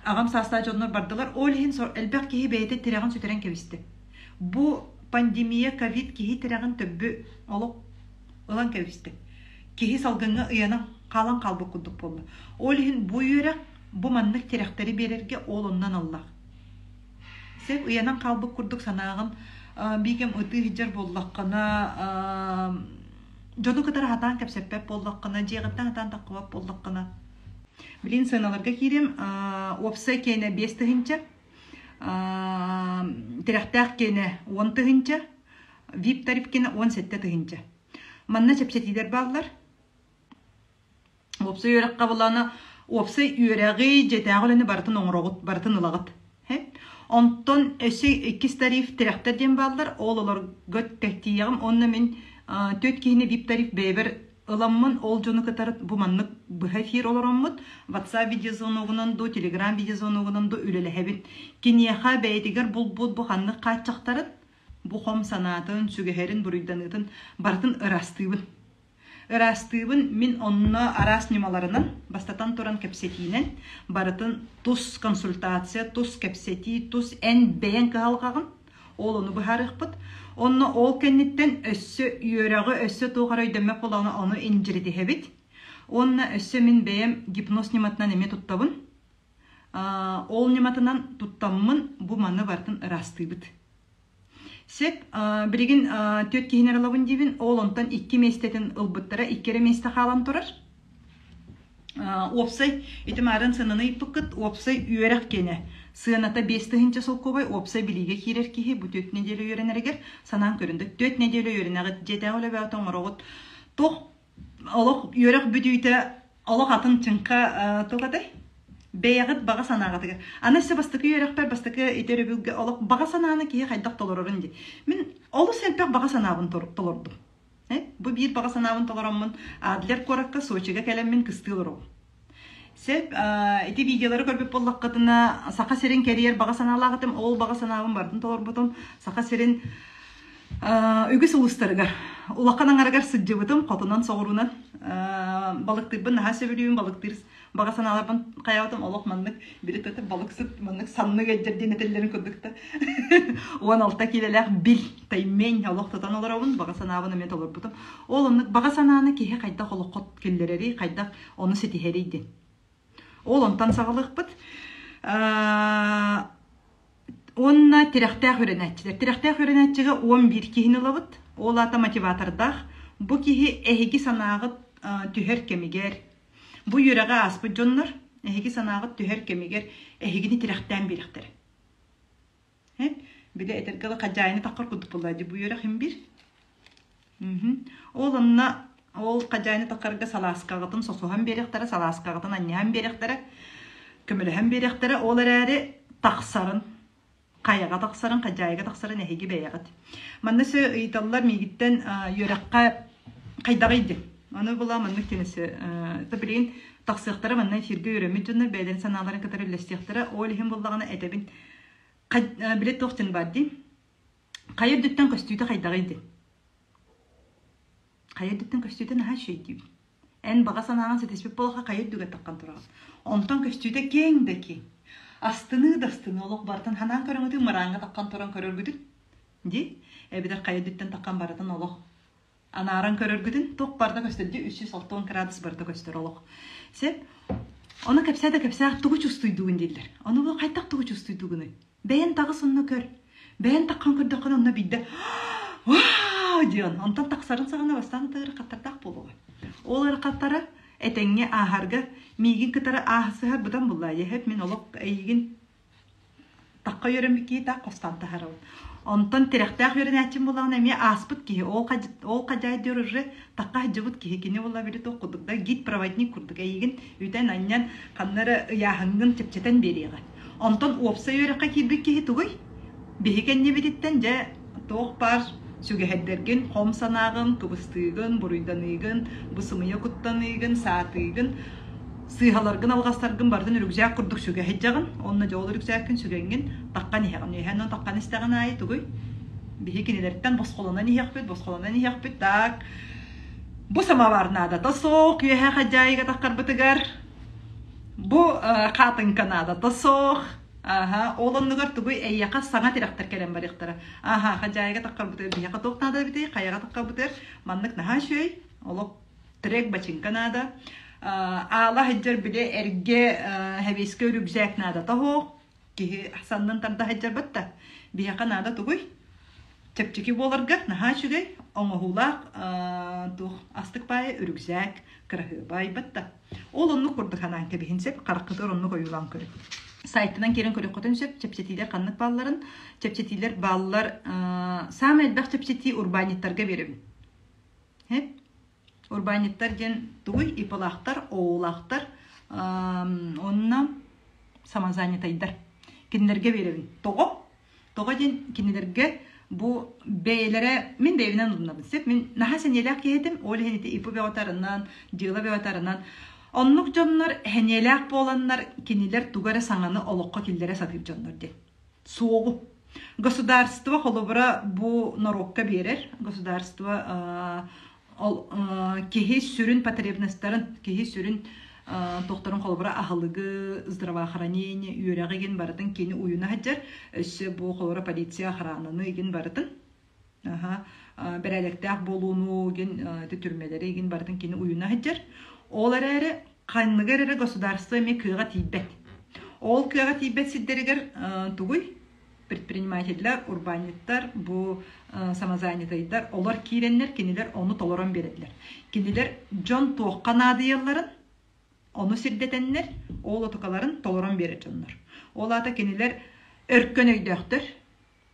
аҕам саастаах дьоннор бардылар ол иһин элбэх киһи бэйэтэ тирэҕин сүтэрэн кэбистэ бу пандемия ковид киһи тирэҕин төббү олох ылан кэбистэ киһи салгыҥҥа ыйанан хаалан хаалбыт курдук буолла ол иһин бу үөрэх бу маннык тирэхтэри биэрэргэ ол оннун аллах Сөп ыйанан хаалбыт курдук санааҕын биикэм ытыы сылдьар буоллаххына, дьону кытары сатаан кэпсэппэт буоллаххына, дьиэҕиттэн сатаан таххыбат буоллаххына. Билигин сыаналарга киириэм. Уопсай киэнэ 5000, тирэхтээх киэнэ 10 000, VIP тариф киэнэ 17 000. Манна чэпчэтиилэр бааллар. Уопсай үөрэххэ былаана уопсай үөрэҕи, дьиэтээҕи үлэни барытын оҥороҕут, барытын ылаҕыт. Онтон өссө иккис тариф тирэхтэр диэн бааллар, ол олорго тиийэҕим уонна мин түөрт киһини VIP тариф бэйэбэр ыламмын, ол дьону кытары бу маннык быһа эфир олороммут, WhatsApp видеозвоногунан дуу, Telegram видеозвоногунан дуу үлэлэһэбин. Киниэхэ бэйэтигэр булбут бу ханнык хааччахтарын, бу хом санаатын, сүгэһэрин, буруйданыытын барытын ыраастыыбын. Ыраастыыбын мин онно араас ньымаларынан, бастатан туран кэпсэтиинэн, барытын тус консультация, тус кэпсэтии, тус эн бэйэҥ кыһалҕаҕын, ол ону быһаарыахпыт. Онно ол кэнниттэн өссө үөрэҕи, өссө туох эрэ өйдөммөт буоллаҕына ону индьиритиһэбит. Уонна өссө мин бэйэм гипноз ньыматынан эмиэ туттабын. Ол ньыматынан туттаммын бу маны барытын ыраастыыбыт. Сөп, билигин түөрт киһини эрэ ылабын диибин, ол онтон икки миэстэтин ылбыттара, икки эрэ миэстэ хаалан турар. Уопсай, ити маарын сыананы ыйыппыккыт, уопсай үөрэх киэнэ. Сыаната 5000 солкуобай, уопсай билиигэ киирэр киһи бу түөрт нэдиэлэ үөрэнэригэр санаан көрүн да, түөрт нэдиэлэ үөрэнэҕит, дьиэтээҕи үлэ бөҕөтө оҥороҕут. Туох олох үөрэх бүтүүтэ олох атын чыҥха туох этэй? Бэйэҕит баҕа санааҕытыгар. Аны өссө бастакы үөрэхпэр, бастакы ити өрөбүлгэ олох баҕа санааны киһи хайдах толорорун дии. Мин олус элбэх баҕа санаабын толордум. Бу биир баҕа санаабын толороммун Адлер куоракка Сочига кэлэммин кыстыы олоробун. Сөп, ити видеолары көрбүт буоллаххытына, Саха сирин кэрийэр баҕа санаалаах этим, ол баҕа санаабын барытын толорбутум. Саха сирин үгүс улуустарыгар улахан аҥарыгар сылдьыбытым, хотунан соҕуруунан балыктыырбын наһаа сөбүлүүбүн, балыктыыр баҕа санааларбын хайаабытым олох маннык били тыты балыксыт маннык саннык эддэр диэн этэллэрин курдук да 16 киилэлээх бил таймень олох тутан олоробун баҕа санаабын эмиэ толорбутум ол оннук баҕа санааны киһи хайдах олоххо киллэрэрий хайдах ону ситиһэрий диэн ол онтон саҕалыахпыт уонна тирэхтээх үөрэнээччилэр тирэхтээх үөрэнээччигэ 11 киһини ылабыт ол аата мотиватордаах бу киһи эһиги санааҕыт түһэр кэмигэр Бу үөрэҕи ааспыт дьоннор эһиги санааҕыт түһэр кэмигэр эһигини тирэхтээн биэриэхтэрэ. Били этэргэ дылы хадьаайыны таххар курдук буолла дии бу үөрэх имбир. Ол онно ол хадьаайыны таххарга салааскаҕытын сосуһан биэриэхтэрэ, салааскаҕытын анньыһан биэриэхтэрэ, көмөлөһөн биэриэхтэрэ. Ол эрээри тахсарын хайаҕа тахсарын, хадьаайыга тахсарын эһиги бэйэҕит. Манна сө ыйыталлар миигиттэн үөрэххэ хайдаҕый диэн. Аны була маннык тенеси билигин тахсыахтара манна эфиргэ үөрэммит дьоннор бэйэлэрин санааларын кытары үллэстиэхтэрэ. Ол иһин буллаҕына этэбин билет туох диэн баар дии. Хайа үрдүттэн көстүүтэ хайдаҕый диэн. Хайа үрдүттэн көстүүтэ наһаа үчүгэй диибин. Эн баҕа санааҕын ситиспит буоллахха хайа үрдүгэр таххан тураҕын. Онтон көстүүтэ киэҥ да киэҥ. Астыныы да астыныы олох барытын ханаан көрөҥүтүн мырааҥҥа таххан туран көрөргүтүн дии. Эбэтэр хайа үрдүттэн таххан барытын олох анааран көрөргүтүн туох барыта көстөр дии 360 градус барыта көстөр олох. Сөп. Ону кэпсээ да кэпсээх тугу чувствуйдугун дииллэр. Ону бу хайдах тугу чувствуйдугунуй? Бэйэн таҕыс онно көр. Бэйэн таххан көрдөххүнэ онно биирдэ вау диэн онтон тахсарын саҕана бастаан ыарахаттардаах буолуоҕа. Ол ыарахаттара этэҥҥэ ааһарга миигин кытары ааһысыһар быдан булла. Эһэп мин олох эйигин тахха үөрэммит киһи таах хостаан таһаарабын. Онтон тирэхтээх үөрэнээччим буоллаҕына эмиэ ааспыт киһи, ол ол хадьаайдыыр уже тахха сылдьыбыт киһи, кини буолла били туох курдук да гид-проводник курдук эйигин үтэн-анньан ханна эрэ ыйааһыҥҥын чэпчэтэн биэриэҕэ. Онтон уопсай үөрэххэ киирбит киһи тугуй? Биһи кэннибититтэн дьэ туох баар сүгэһэрдэргин, хом санааҕын, кыбыстыыгын, буруйданыыгын, бу сымыйа куттаныыгын, саатыыгын, сыыһаларгын, алҕастаргын барытын үрүкзээк курдук сүгэ сылдьаҕын. Онно дьэ ол үрүкзээккин сүгэҥҥин таххан иһэҕин. Үөһээн онон таххан истэҕин аайы тугуй? Биһи кинилэртэн босхолонон иһиэхпит, босхолонон иһиэхпит. Так, бу самовар наадата суох, үөһэ хадьаайыга таххарбытыгар Бу хаатыҥка наадата суох. Аха, ол оннугар тугуй эйиэхэ саҥа тирэхтэр кэлэн барыахтара. Аха, хадьаайыга таххарбытыгар биһиэхэ туох наада эбитий, хайаҕа таххарбытыгар маннык наһаа үчүгэй, олох трек бачыҥка наада. Аала сылдьар били эргэ хэбиэскэ үрүкзээк наадата суох. Киһи саннын тарда сылдьарбат да. Биһиэхэ наада тугуй? Чэпчэки буоларга наһаа үчүгэй, оҥоһуулаах туох астык баайа үрүксээк, кыраһыабай батта. Ол оннук курдук санаан кэбиһин сөп, хараххытыгар оннук ойуулаан көрүҥ. Сайтынан киирэн көрүөххүтүн сөп, чэпчэтиилэр ханнык баалларын. Чэпчэтиилэр бааллар, саамай элбэх чэпчэтии урбаанньыттарга биэрэбин. Урбаанньыттар диэн тугуй? ИП-лаахтар, ОО-лаахтар, уонна самозанятайдар. Кинилэргэ биэрэбин. Тоҕо? Тоҕо диэн кинилэргэ бу бэйэлэрэ мин бэйэбинэн улунабын сөп. Мин наһаа сэниэлээх киһи этим. Ол иһин ити ИП бөҕөтө дьыала бөҕөтө арынан. Оннук дьоннор сэниэлээх буоланнар кинилэр тугу эрэ саҥаны олоххо киллэрэ сатыыр дьоннор диэн. Суоҕу. Государство холобура бу норуокка биэрэр. Государство ол киһи сүрүн потребностарын, киһи сүрүн тохторун холобура аһылыгы, здравоохранение, үөрэҕи игин барытын кини уйуна сылдьар. Өссө бу холобура полиция охрананы игин барытын аха бэрээдэктээх буолууну игин ити түрмэлэри игин барытын кини уйуна сылдьар. Ол эрээри ханныгар эрэ государство эмиэ кыаҕа тиийбэт. Ол кыаҕа тиийбэт сирдэригэр тугуй? Предпринимателлэр, урбаанньыттар, бу самозанятайдар, олор киирэннэр, кинилэр ону толорон биэрэллэр. Кинилэр дьон туохха наадыйалларын, ону сирдэтэннэр, ол отукаларын толорон биэрэр дьоннор. Ол аата кинилэр өркөн өйдөөхтөр.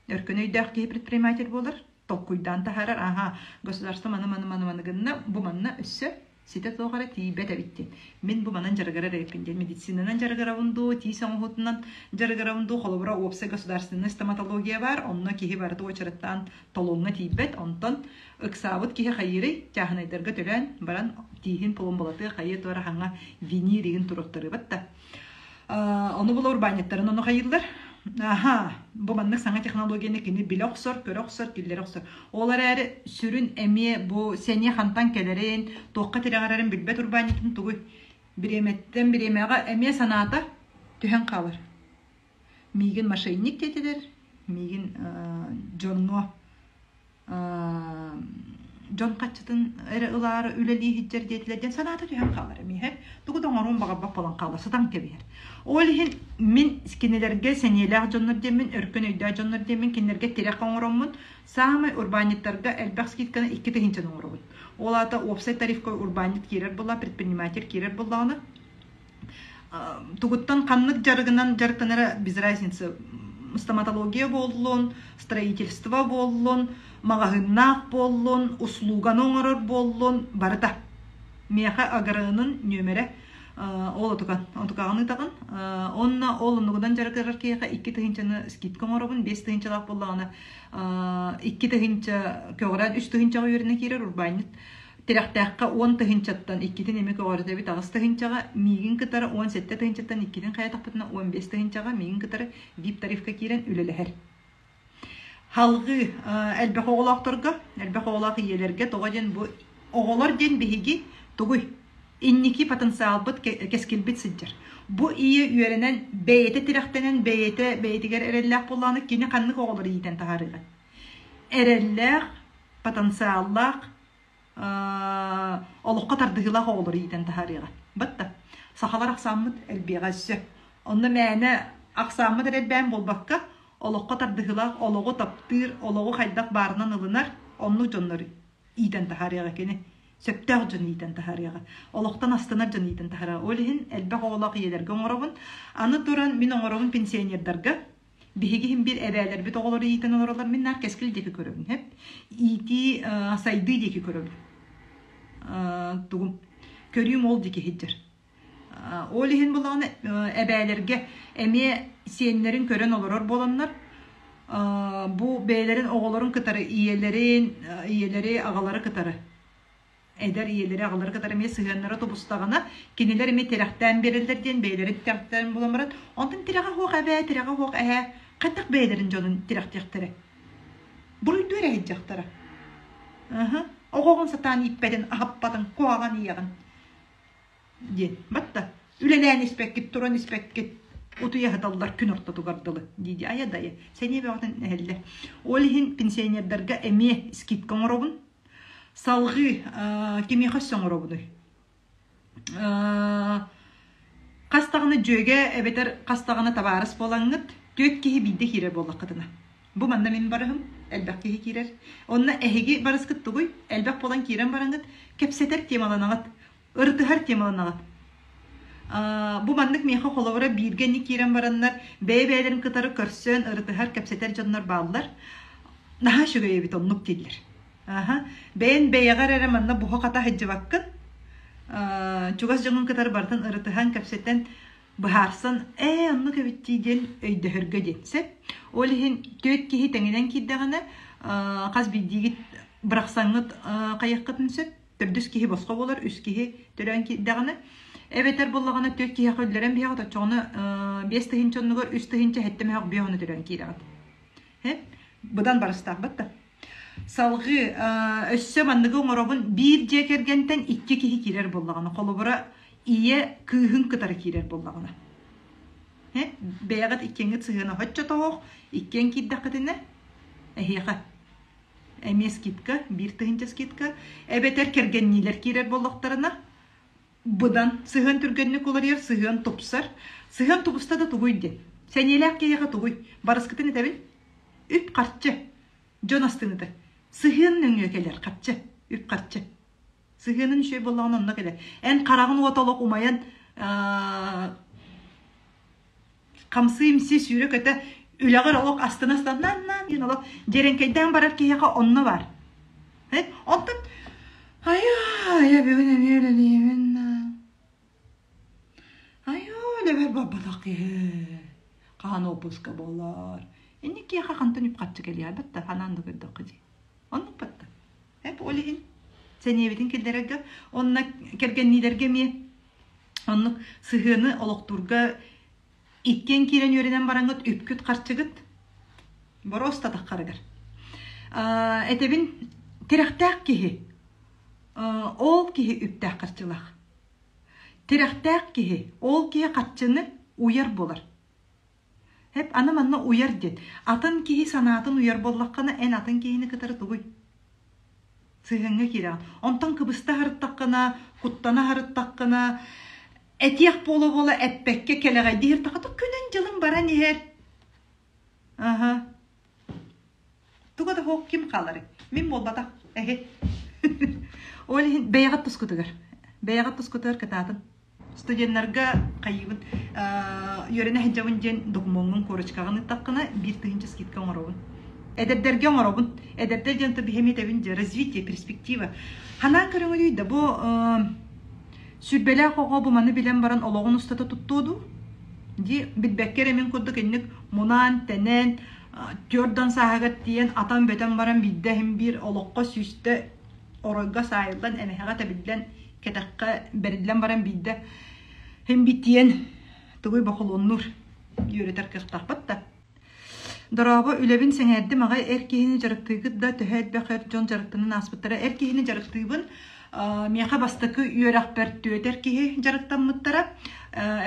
Өркөн өйдөөх киһи предприниматель буолар, толкуйдаан таһаарар, аха, государство маны маны маны маны гынна, бу манна өссө ситэ суох эрэ тиийбэт эбит диэн. Мин бу манан дьарыгырар эбиппин диэн. Медицинанан дьарыгырабын дуу, тиис оҥоһуутунан дьарыгырабын дуу, холобура уопсай государственнай стоматология баар, онно киһи барыта уочараттаан толуоҥҥа тиийбэт, онтон ыксаабыт киһи хайыырый, чааһынайдарга төлөөн баран тииһин пломбалатыа хайыа туора хаҥа винир игин туруортарыбат да. Ону була урбаанньыттарын ону хайыыллар. Аха, бу маннык саҥа технологияны кини билэ охсор, көрө охсор, киллэрэ охсор. Ол эрээри сүрүн эмиэ бу сэниэ хантан кэлэрин, туохха тирэҕирэрин билбэт урбаанньытын тугуй? Бириэмэттэн бириэмэҕэ эмиэ санаата түһэн хаалар. Миигин мошенник диэтилэр, миигин дьоҥҥо дьон хаччытын эрэ ылаары үлэлии сылдьар диэтилэр диэн санаата түһэн хаалар эмиэ тугу да оҥоруон баҕарбат буолан хаалар сытан кэбиһэр ол иһин мин кинилэргэ сэниэлээх дьоннор диэммин өркөн өйдөөх дьоннор диэммин кинилэргэ тирэх оҥороммун саамай урбаанньыттарга элбэх скидканы 2 тыһыынчаны оҥоробун ол аата уопсай тарифка урбаанньыт киирэр буолла предприниматель киирэр буоллаҕына тугуттан ханнык дьарыгынан дьарыктанара без разницы стоматология буоллун строительство буоллун маҕаһыыннаах буоллун услуганы оҥорор буоллун барыта миэхэ АГРНын нүөмэрэ ол отукан отукаҕын ыытаҕын онно ол оннугунан дьарыгырар киһиэхэ 2 тыһыынчаны скидка оҥоробун 5 тыһыынчалаах буоллаҕына 2 тыһыынча көҕүрээн 3 тыһыынчаҕа үөрэнэ киирэр урбаанньыт Тирэхтээххэ 10 тыһыынчаттан иккитин эмэ көҕүрэтэбит 8 тыһыынчаҕа, миигин кытары 17 тыһыынчаттан иккитин хайатахпытына 15 тыһыынчаҕа миигин кытары VIP тарифка киирэн үлэлэһэр. Халҕыы элбэх оҕолоохторго, элбэх оҕолоох ийэлэргэ тоҕо диэн бу оҕолор диэн биһиги тугуй? Инники потенциалбыт кэскилбит сылдьар. Бу ийэ үөрэнэн, бэйэтэ тирэхтэнэн, бэйэтэ бэйэтигэр эрэллээх буоллаҕына, кини ханнык оҕолору иитэн таһаарыаҕай? Эрэллээх, потенциаллаах, олоххо тардыһыылаах оҕолору иитэн таһаарыаҕа. Батта. Сахалар ахсааммыт элбиэҕэ өссө. Онно мээнэ ахсааммыт эрэ элбээн буолбакка, олоххо тардыһыылаах, олоҕу таптыыр, олоҕу хайдах баарынан ылынар, оннук дьоннор иитэн таһаарыаҕа кини. Сөптөөх дьон иитэн таһаарыаҕа. Олохтон астынар дьон иитэн таһаарыаҕа. Ол иһин элбэх оҕолоох ийэлэргэ оҥоробун. Аны туран мин оҥоробун пенсионердарга. Биһиги иһин биир эбээлэрбит оҕолору иитэн олороллор. Мин наар кэскил диэки көрөбүн. Хэп. Иитии, сайдыы диэки көрөбүн. Тугум. Көрүүм ол диэки сылдьар. Ол иһин булаҕына эбээлэргэ эмиэ сиэннэрин көрөн олорор буоланнар, бу бэйэлэрин оҕолорун кытары ийэлэрин, ийэлэри, аҕалары кытары эдэр ийэлэри аҕалары кытары эмиэ сыһыаннара тубустаҕына, кинилэр эмиэ тирэхтээн биэрэллэр диэн бэйэлэрин тирэхтээн булан баран, онтон тирэҕэ суох эбээ, тирэҕэ суох эһээ хайдах бэйэлэрин дьонун тирэхтиэхтэрэ? Буруйдуу эрэ сылдьахтара. Оҕоҕун сатаан ииппэтин, аһаппатын, куһаҕан ийэҕин диэн. Батта үлэлээн испэккит, туран испэккит, утуйа сыталлар күн ортотугар дылы дии айа-дайа сэниэ бөҕөтүн эһэллэр. Ол иһин пенсионердарга эмиэ скидка оҥоробун. Салҕыы кимиэхэ өссө оҥоробунуй? Хас даҕаны дьүөгэ эбэтэр хас даҕаны табаарыс буолаҥҥыт, түөрт киһи биирдэ киирэр буоллаххытына. Бу манна мин барыһым. Элбэх киһи киирэр. Онно эһиги барыскыт тугуй? Элбэх буолан киирэн бараҥҥыт кэпсэтэр темаланаҕыт, ырытыһар темаланаҕыт. Бу маннык миэхэ холобура бииргэ инник киирэн бараннар бэйэ-бэйэлэрин кытары көрсөн ырытыһар, кэпсэтэр дьоннор бааллар. Наһаа үчүгэй эбит оннук дииллэр. Аха. Бэйэн бэйэҕэр эрэ манна буһа-хата сылдьыбаккын. Чугас дьоҥҥун кытары барытын ырытыһан, кэпсэтэн, быһаарсан, ээ, оннук эбит дии диэн өйдөһөргө диэн сөп. Ол иһин түөрт киһи тэҥинэн киирдэҕинэ, хас биирдиигит бырахсаҥҥыт хайыаххытын сөп. Төрдүс киһи босхо буолар, үс киһи төрөөн киирдэҕинэ. Эбэтэр буоллаҕына түөрт киһиэхэ үллэрэн биһэҕит, оччоҕуна 5 тыһыынча оннугар 3 тыһыынча сэттэ мөһөх биэ ону төрөөн киирэҕит. Быдан барыстаахпыт да. Салҕыы өссө манныгы оҥоробун биир дьиэ кэргэнтэн икки киһи киирэр буоллаҕына, холобура, ийэ кыыһын кытары киирэр буоллаҕына. Бэйэҕит иккиэҥҥит сыһыана соччотоох, иккиэн киирдэххитинэ, эһиэхэ эмиэ скидка, 1 тыһыынча скидка, эбэтэр кэргэнниилэр киирэр буоллахтарына, быдан сыһыан түргэнник уларыйар, сыһыан тупсар. Сыһыан тубуста да тугуй диэн. Сэниэлээх киһиэхэ тугуй? Барыскытын этэбин. Үп-харчы. Дьон астыныта. Сыһыан нөҥүө кэлэр харчы. Үп-харчы. Сыһыанын үчүгэй буоллаҕына онно кэлэр. Эн хараҕын уота олох умайан хамсыы-имсии сүүрэ-көтө үлэҕэр олох астына астына диэн олох дьэрэҥкэйдээн барар киһиэхэ онно баар. Онтон айа бүгүн эмиэ үлэлиибин айа үлэбэр барбатах киһи хаһан уоппуска буолар инник киһиэхэ хантан үп-харчы кэлиэ да ханаан да көрдөххө дии оннук батта эп ол иһин сэниэбитин киллэрэргэ онно кэргэнниилэргэ эмиэ оннук сыһыаны олохтуурга иккиэн киирэн үөрэнэн бараҥҥыт үпкүт-харчыгыт боруоста таххарыгар. Этэбин тирэхтээх киһи ол киһи үптээх харчылаах. Тирэхтээх киһи ол киһи харчыны уйар буолар. Эп аны манна уйар диэн. Атын киһи санаатын уйар буоллаххына эн атын киһини кытары тугуй? Сыһыаҥҥа киирэҕин. Онтон кыбыста аһарыттаххына, куттана аһарыттаххына, этиэх буола-буола эппэккэ кэлэҕэйдии иһиртэххэ күнүн-дьылын баран иһэр. Аһа. Туга да суох ким хааларый? Мин буолбатах. Эһи. Ол иһин бэйэҕит тускутугар. Бэйэҕит тускутугар кытаатын. Студеннарга хайыыбын үөрэнэ сылдьабын диэн докумуоҥҥун корочкаҕын ыыттаххына 1 тыһыынча скидка оҥоробун. Эдэрдэргэ оҥоробун. Эдэрдэр диэн биһэми этэбин дьэ развитие, перспектива. Ханаан көрөҥүрүй да бу сүрбэлээх оҕо бу маны билэн баран олоҕун устата туттуо дуу? Дии билбэккэ эрэ мин курдук инник мунаан-тэнэн түөрт сааһыгар тиийэн атан-бөтөн баран биирдэ иһин биир олоххо сүүстэ оройго саайыллан эмэһэҕэ тэбиллэн кэтэххэ бэриллэн баран биирдэ иһин битиэн тугуй бохолуоннуур үөрэтэр кыахтаахпыт да Дорообо, үлэбин сэҥээрдим аҕай эр киһини дьарыктыыгыт да төһө элбэх эр дьон дьарыктанан ааспыттара эр киһини дьарыктыыбын миэхэ бастакы үөрэхпэр түөрт эр киһи дьарыктаммыттара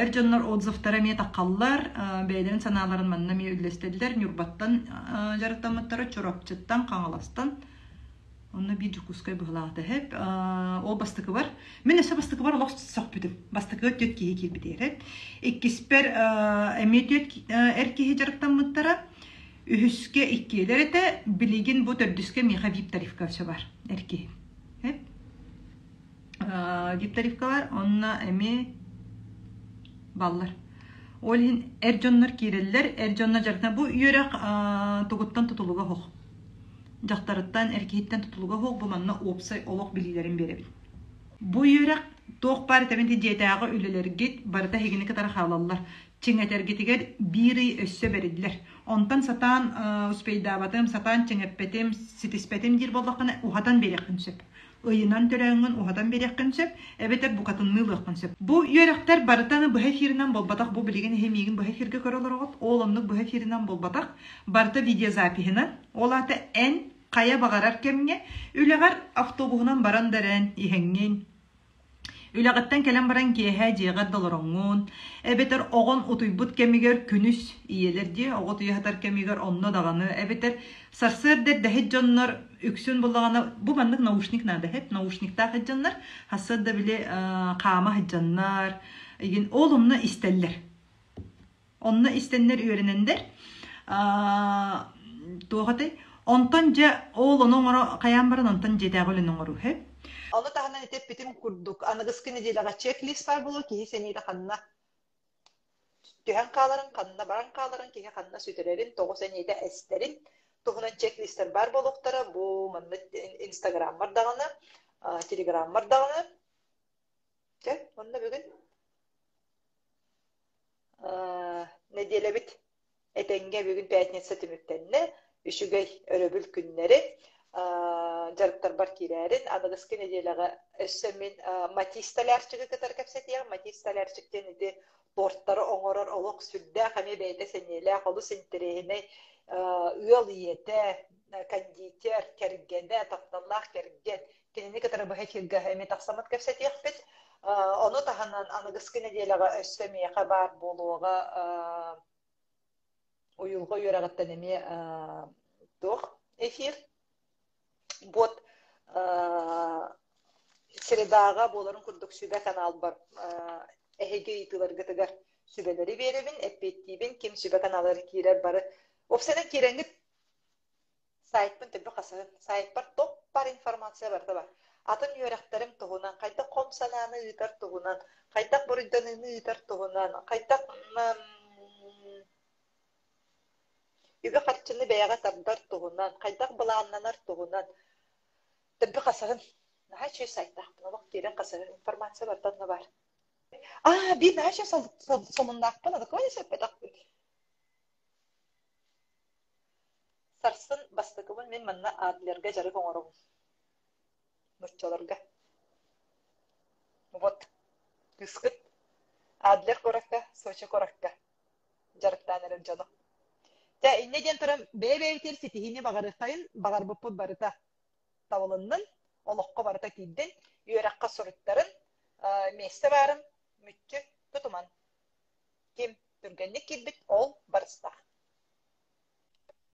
эр дьоннор отзывтара эмиэ таххаллар бэйэлэрин санааларын манна эмиэ үллэстэллэр Ньурбаттан дьарыктаммыттара Чурапчыттан Хаҥаластан Онно биир Дьокуускай быһылаата эһэп. Ол бастакыбар, мин өссө бастакыбар олох сөхпүтүм. Бастакыга түөрт киһи киирбитигэр. Иккиспэр эмиэ түөрт эр киһи дьарыктаммыттара. Үһүскэ иккиэлэр этэ. Билигин бу төрдүскэ миэхэ вип тарифка өссө бар эр киһи. Вип тарифка бар, онно эмиэ баллар. Ол иһин эр дьоннор киирэллэр, эр дьоннор дьарыктана. Бу үөрэх тугуттан тутулуга суох. Дьахтарыттан, эр киһиттэн тутулуга суох бу манна уопсай олох билиилэрин биэрэбин. Бу үөрэх туох баар этэбин дьиэтээҕи үлэлэргит барыта эһигини кытары хаалаллар. Чиҥэтэргитигэр биир ый өссө бэриллэр. Онтон сатаан успейдаабатым, сатаан чиҥэппэтим, ситиспэтим диир буоллаххына уһатан биэриэххин сөп. Ыйынан төрөөҥҥүн уһатан биэриэххин сөп, эбэтэр букатынныы ылыаххын сөп. Бу үөрэхтэр барыта быһа эфиринэн буолбатах, бу билигин эһи миигин быһа эфиргэ көрө олороҕут, ол оннук быһа эфиринэн буолбатах, барыта видеозапиһынан, ол аата эн хайа баҕарар кэмҥэ үлэҕэр автобуһунан баран да эрэн иһэҥҥин, Үлэҕиттэн кэлэн баран киэһэ дьиэҕэр да олороҥҥун, эбэтэр оҕон утуйбут кэмигэр күнүс ийэлэр дии, оҕо утуйа сытар кэмигэр онно даҕаны, эбэтэр сарсыарда эрдэһит дьоннор үксүн буллаҕына бу маннык наушник наада эһэт, наушниктаах дьоннор сарсыарда били хаама сылдьаннар, игин ол онно истэллэр. Онно истэннэр үөрэнэннэр туох этэй? Онтон дьэ ол ону оҥоро хайаан баран онтон дьиэтээҕи үлэни оҥоруу үһү. Ону таһынан ити эппитим курдук, аныгыскы нэдиэлэҕэ чек-лист баар буолуо, киһи сэниэтэ ханна түһэн хааларын, ханна баран хааларын, киһи ханна сүтэрэрин, тоҕо сэниэтэ эстэрин туһунан чек-листэр баар буолуохтара. Бу манна инстаграммар даҕаны, телеграммар даҕаны. Чэ, онно бүгүн нэдиэлэбит Этэҥҥэ бүгүн пятница түмүктэннэ. Үчүгэй өрөбүл күннэри дьарыктарбар киирээрин. Аныгыскы нэдиэлэҕэ өссө мин Матис Столярчигы кытары кэпсэтиэҕим. Матис Столярчик диэн ити тортары оҥорор олох сүрдээх эмиэ бэйэтэ сэниэлээх, олус интэриэһинэй ыал ийэтэ, кондитер, кэргэнэ, тапталлаах кэргэн. Кинини кытары быһа эфиргэ эмиэ тахсаммыт кэпсэтиэхпит. Ону таһынан аныгыскы нэдиэлэҕэ өссө миэхэ баар буолуоҕа уйулҕа үөрэҕиттэн эмиэ туох эфир. Вот средаҕа буоларын курдук сүбэ каналбар эһиги ыйытыыларгытыгар сүбэлэри биэрэбин, эппиэттиибин, ким сүбэ каналыгар киирэр бары. Уопсайынан киирэҥҥит Сайтпын төбө хасыһын. Сайтпар топ бар информация барыта бар. Атын үөрэхтэрим туһунан, хайдах хом санааны ыытар туһунан, хайдах буруйданыыны ыытар туһунан, хайдах үбү-харчыны бэйэҕэ тардар туһунан, хайдах былааннанар туһунан төбө хасыһын. Наһаа үчүгэй сайтаахпын, олох киирэн хасыһын. Информация барыта онно баар. Аа, биир наһаа үчүгэй сонуннаахпын, адыкыбай сөппөтөхпүн. Сарсын бастакыбын мин манна Адлерга дьарык оҥоробун. Нууччаларга. Вот кыыскыт Адлер куоракка, Сочи куоракка дьарыктаан эрэр дьоно. Чэ, инньэ диэн туран бэйэ-бэйэбитигэр ситиһиини баҕарыаххайын, баҕарбыппыт барыта табылыннын, олоххо барыта киирдин, үөрэххэ суруттарын, миэстэ баарын мүччү тутуман. Ким түргэнник киирбит, ол барыстаах.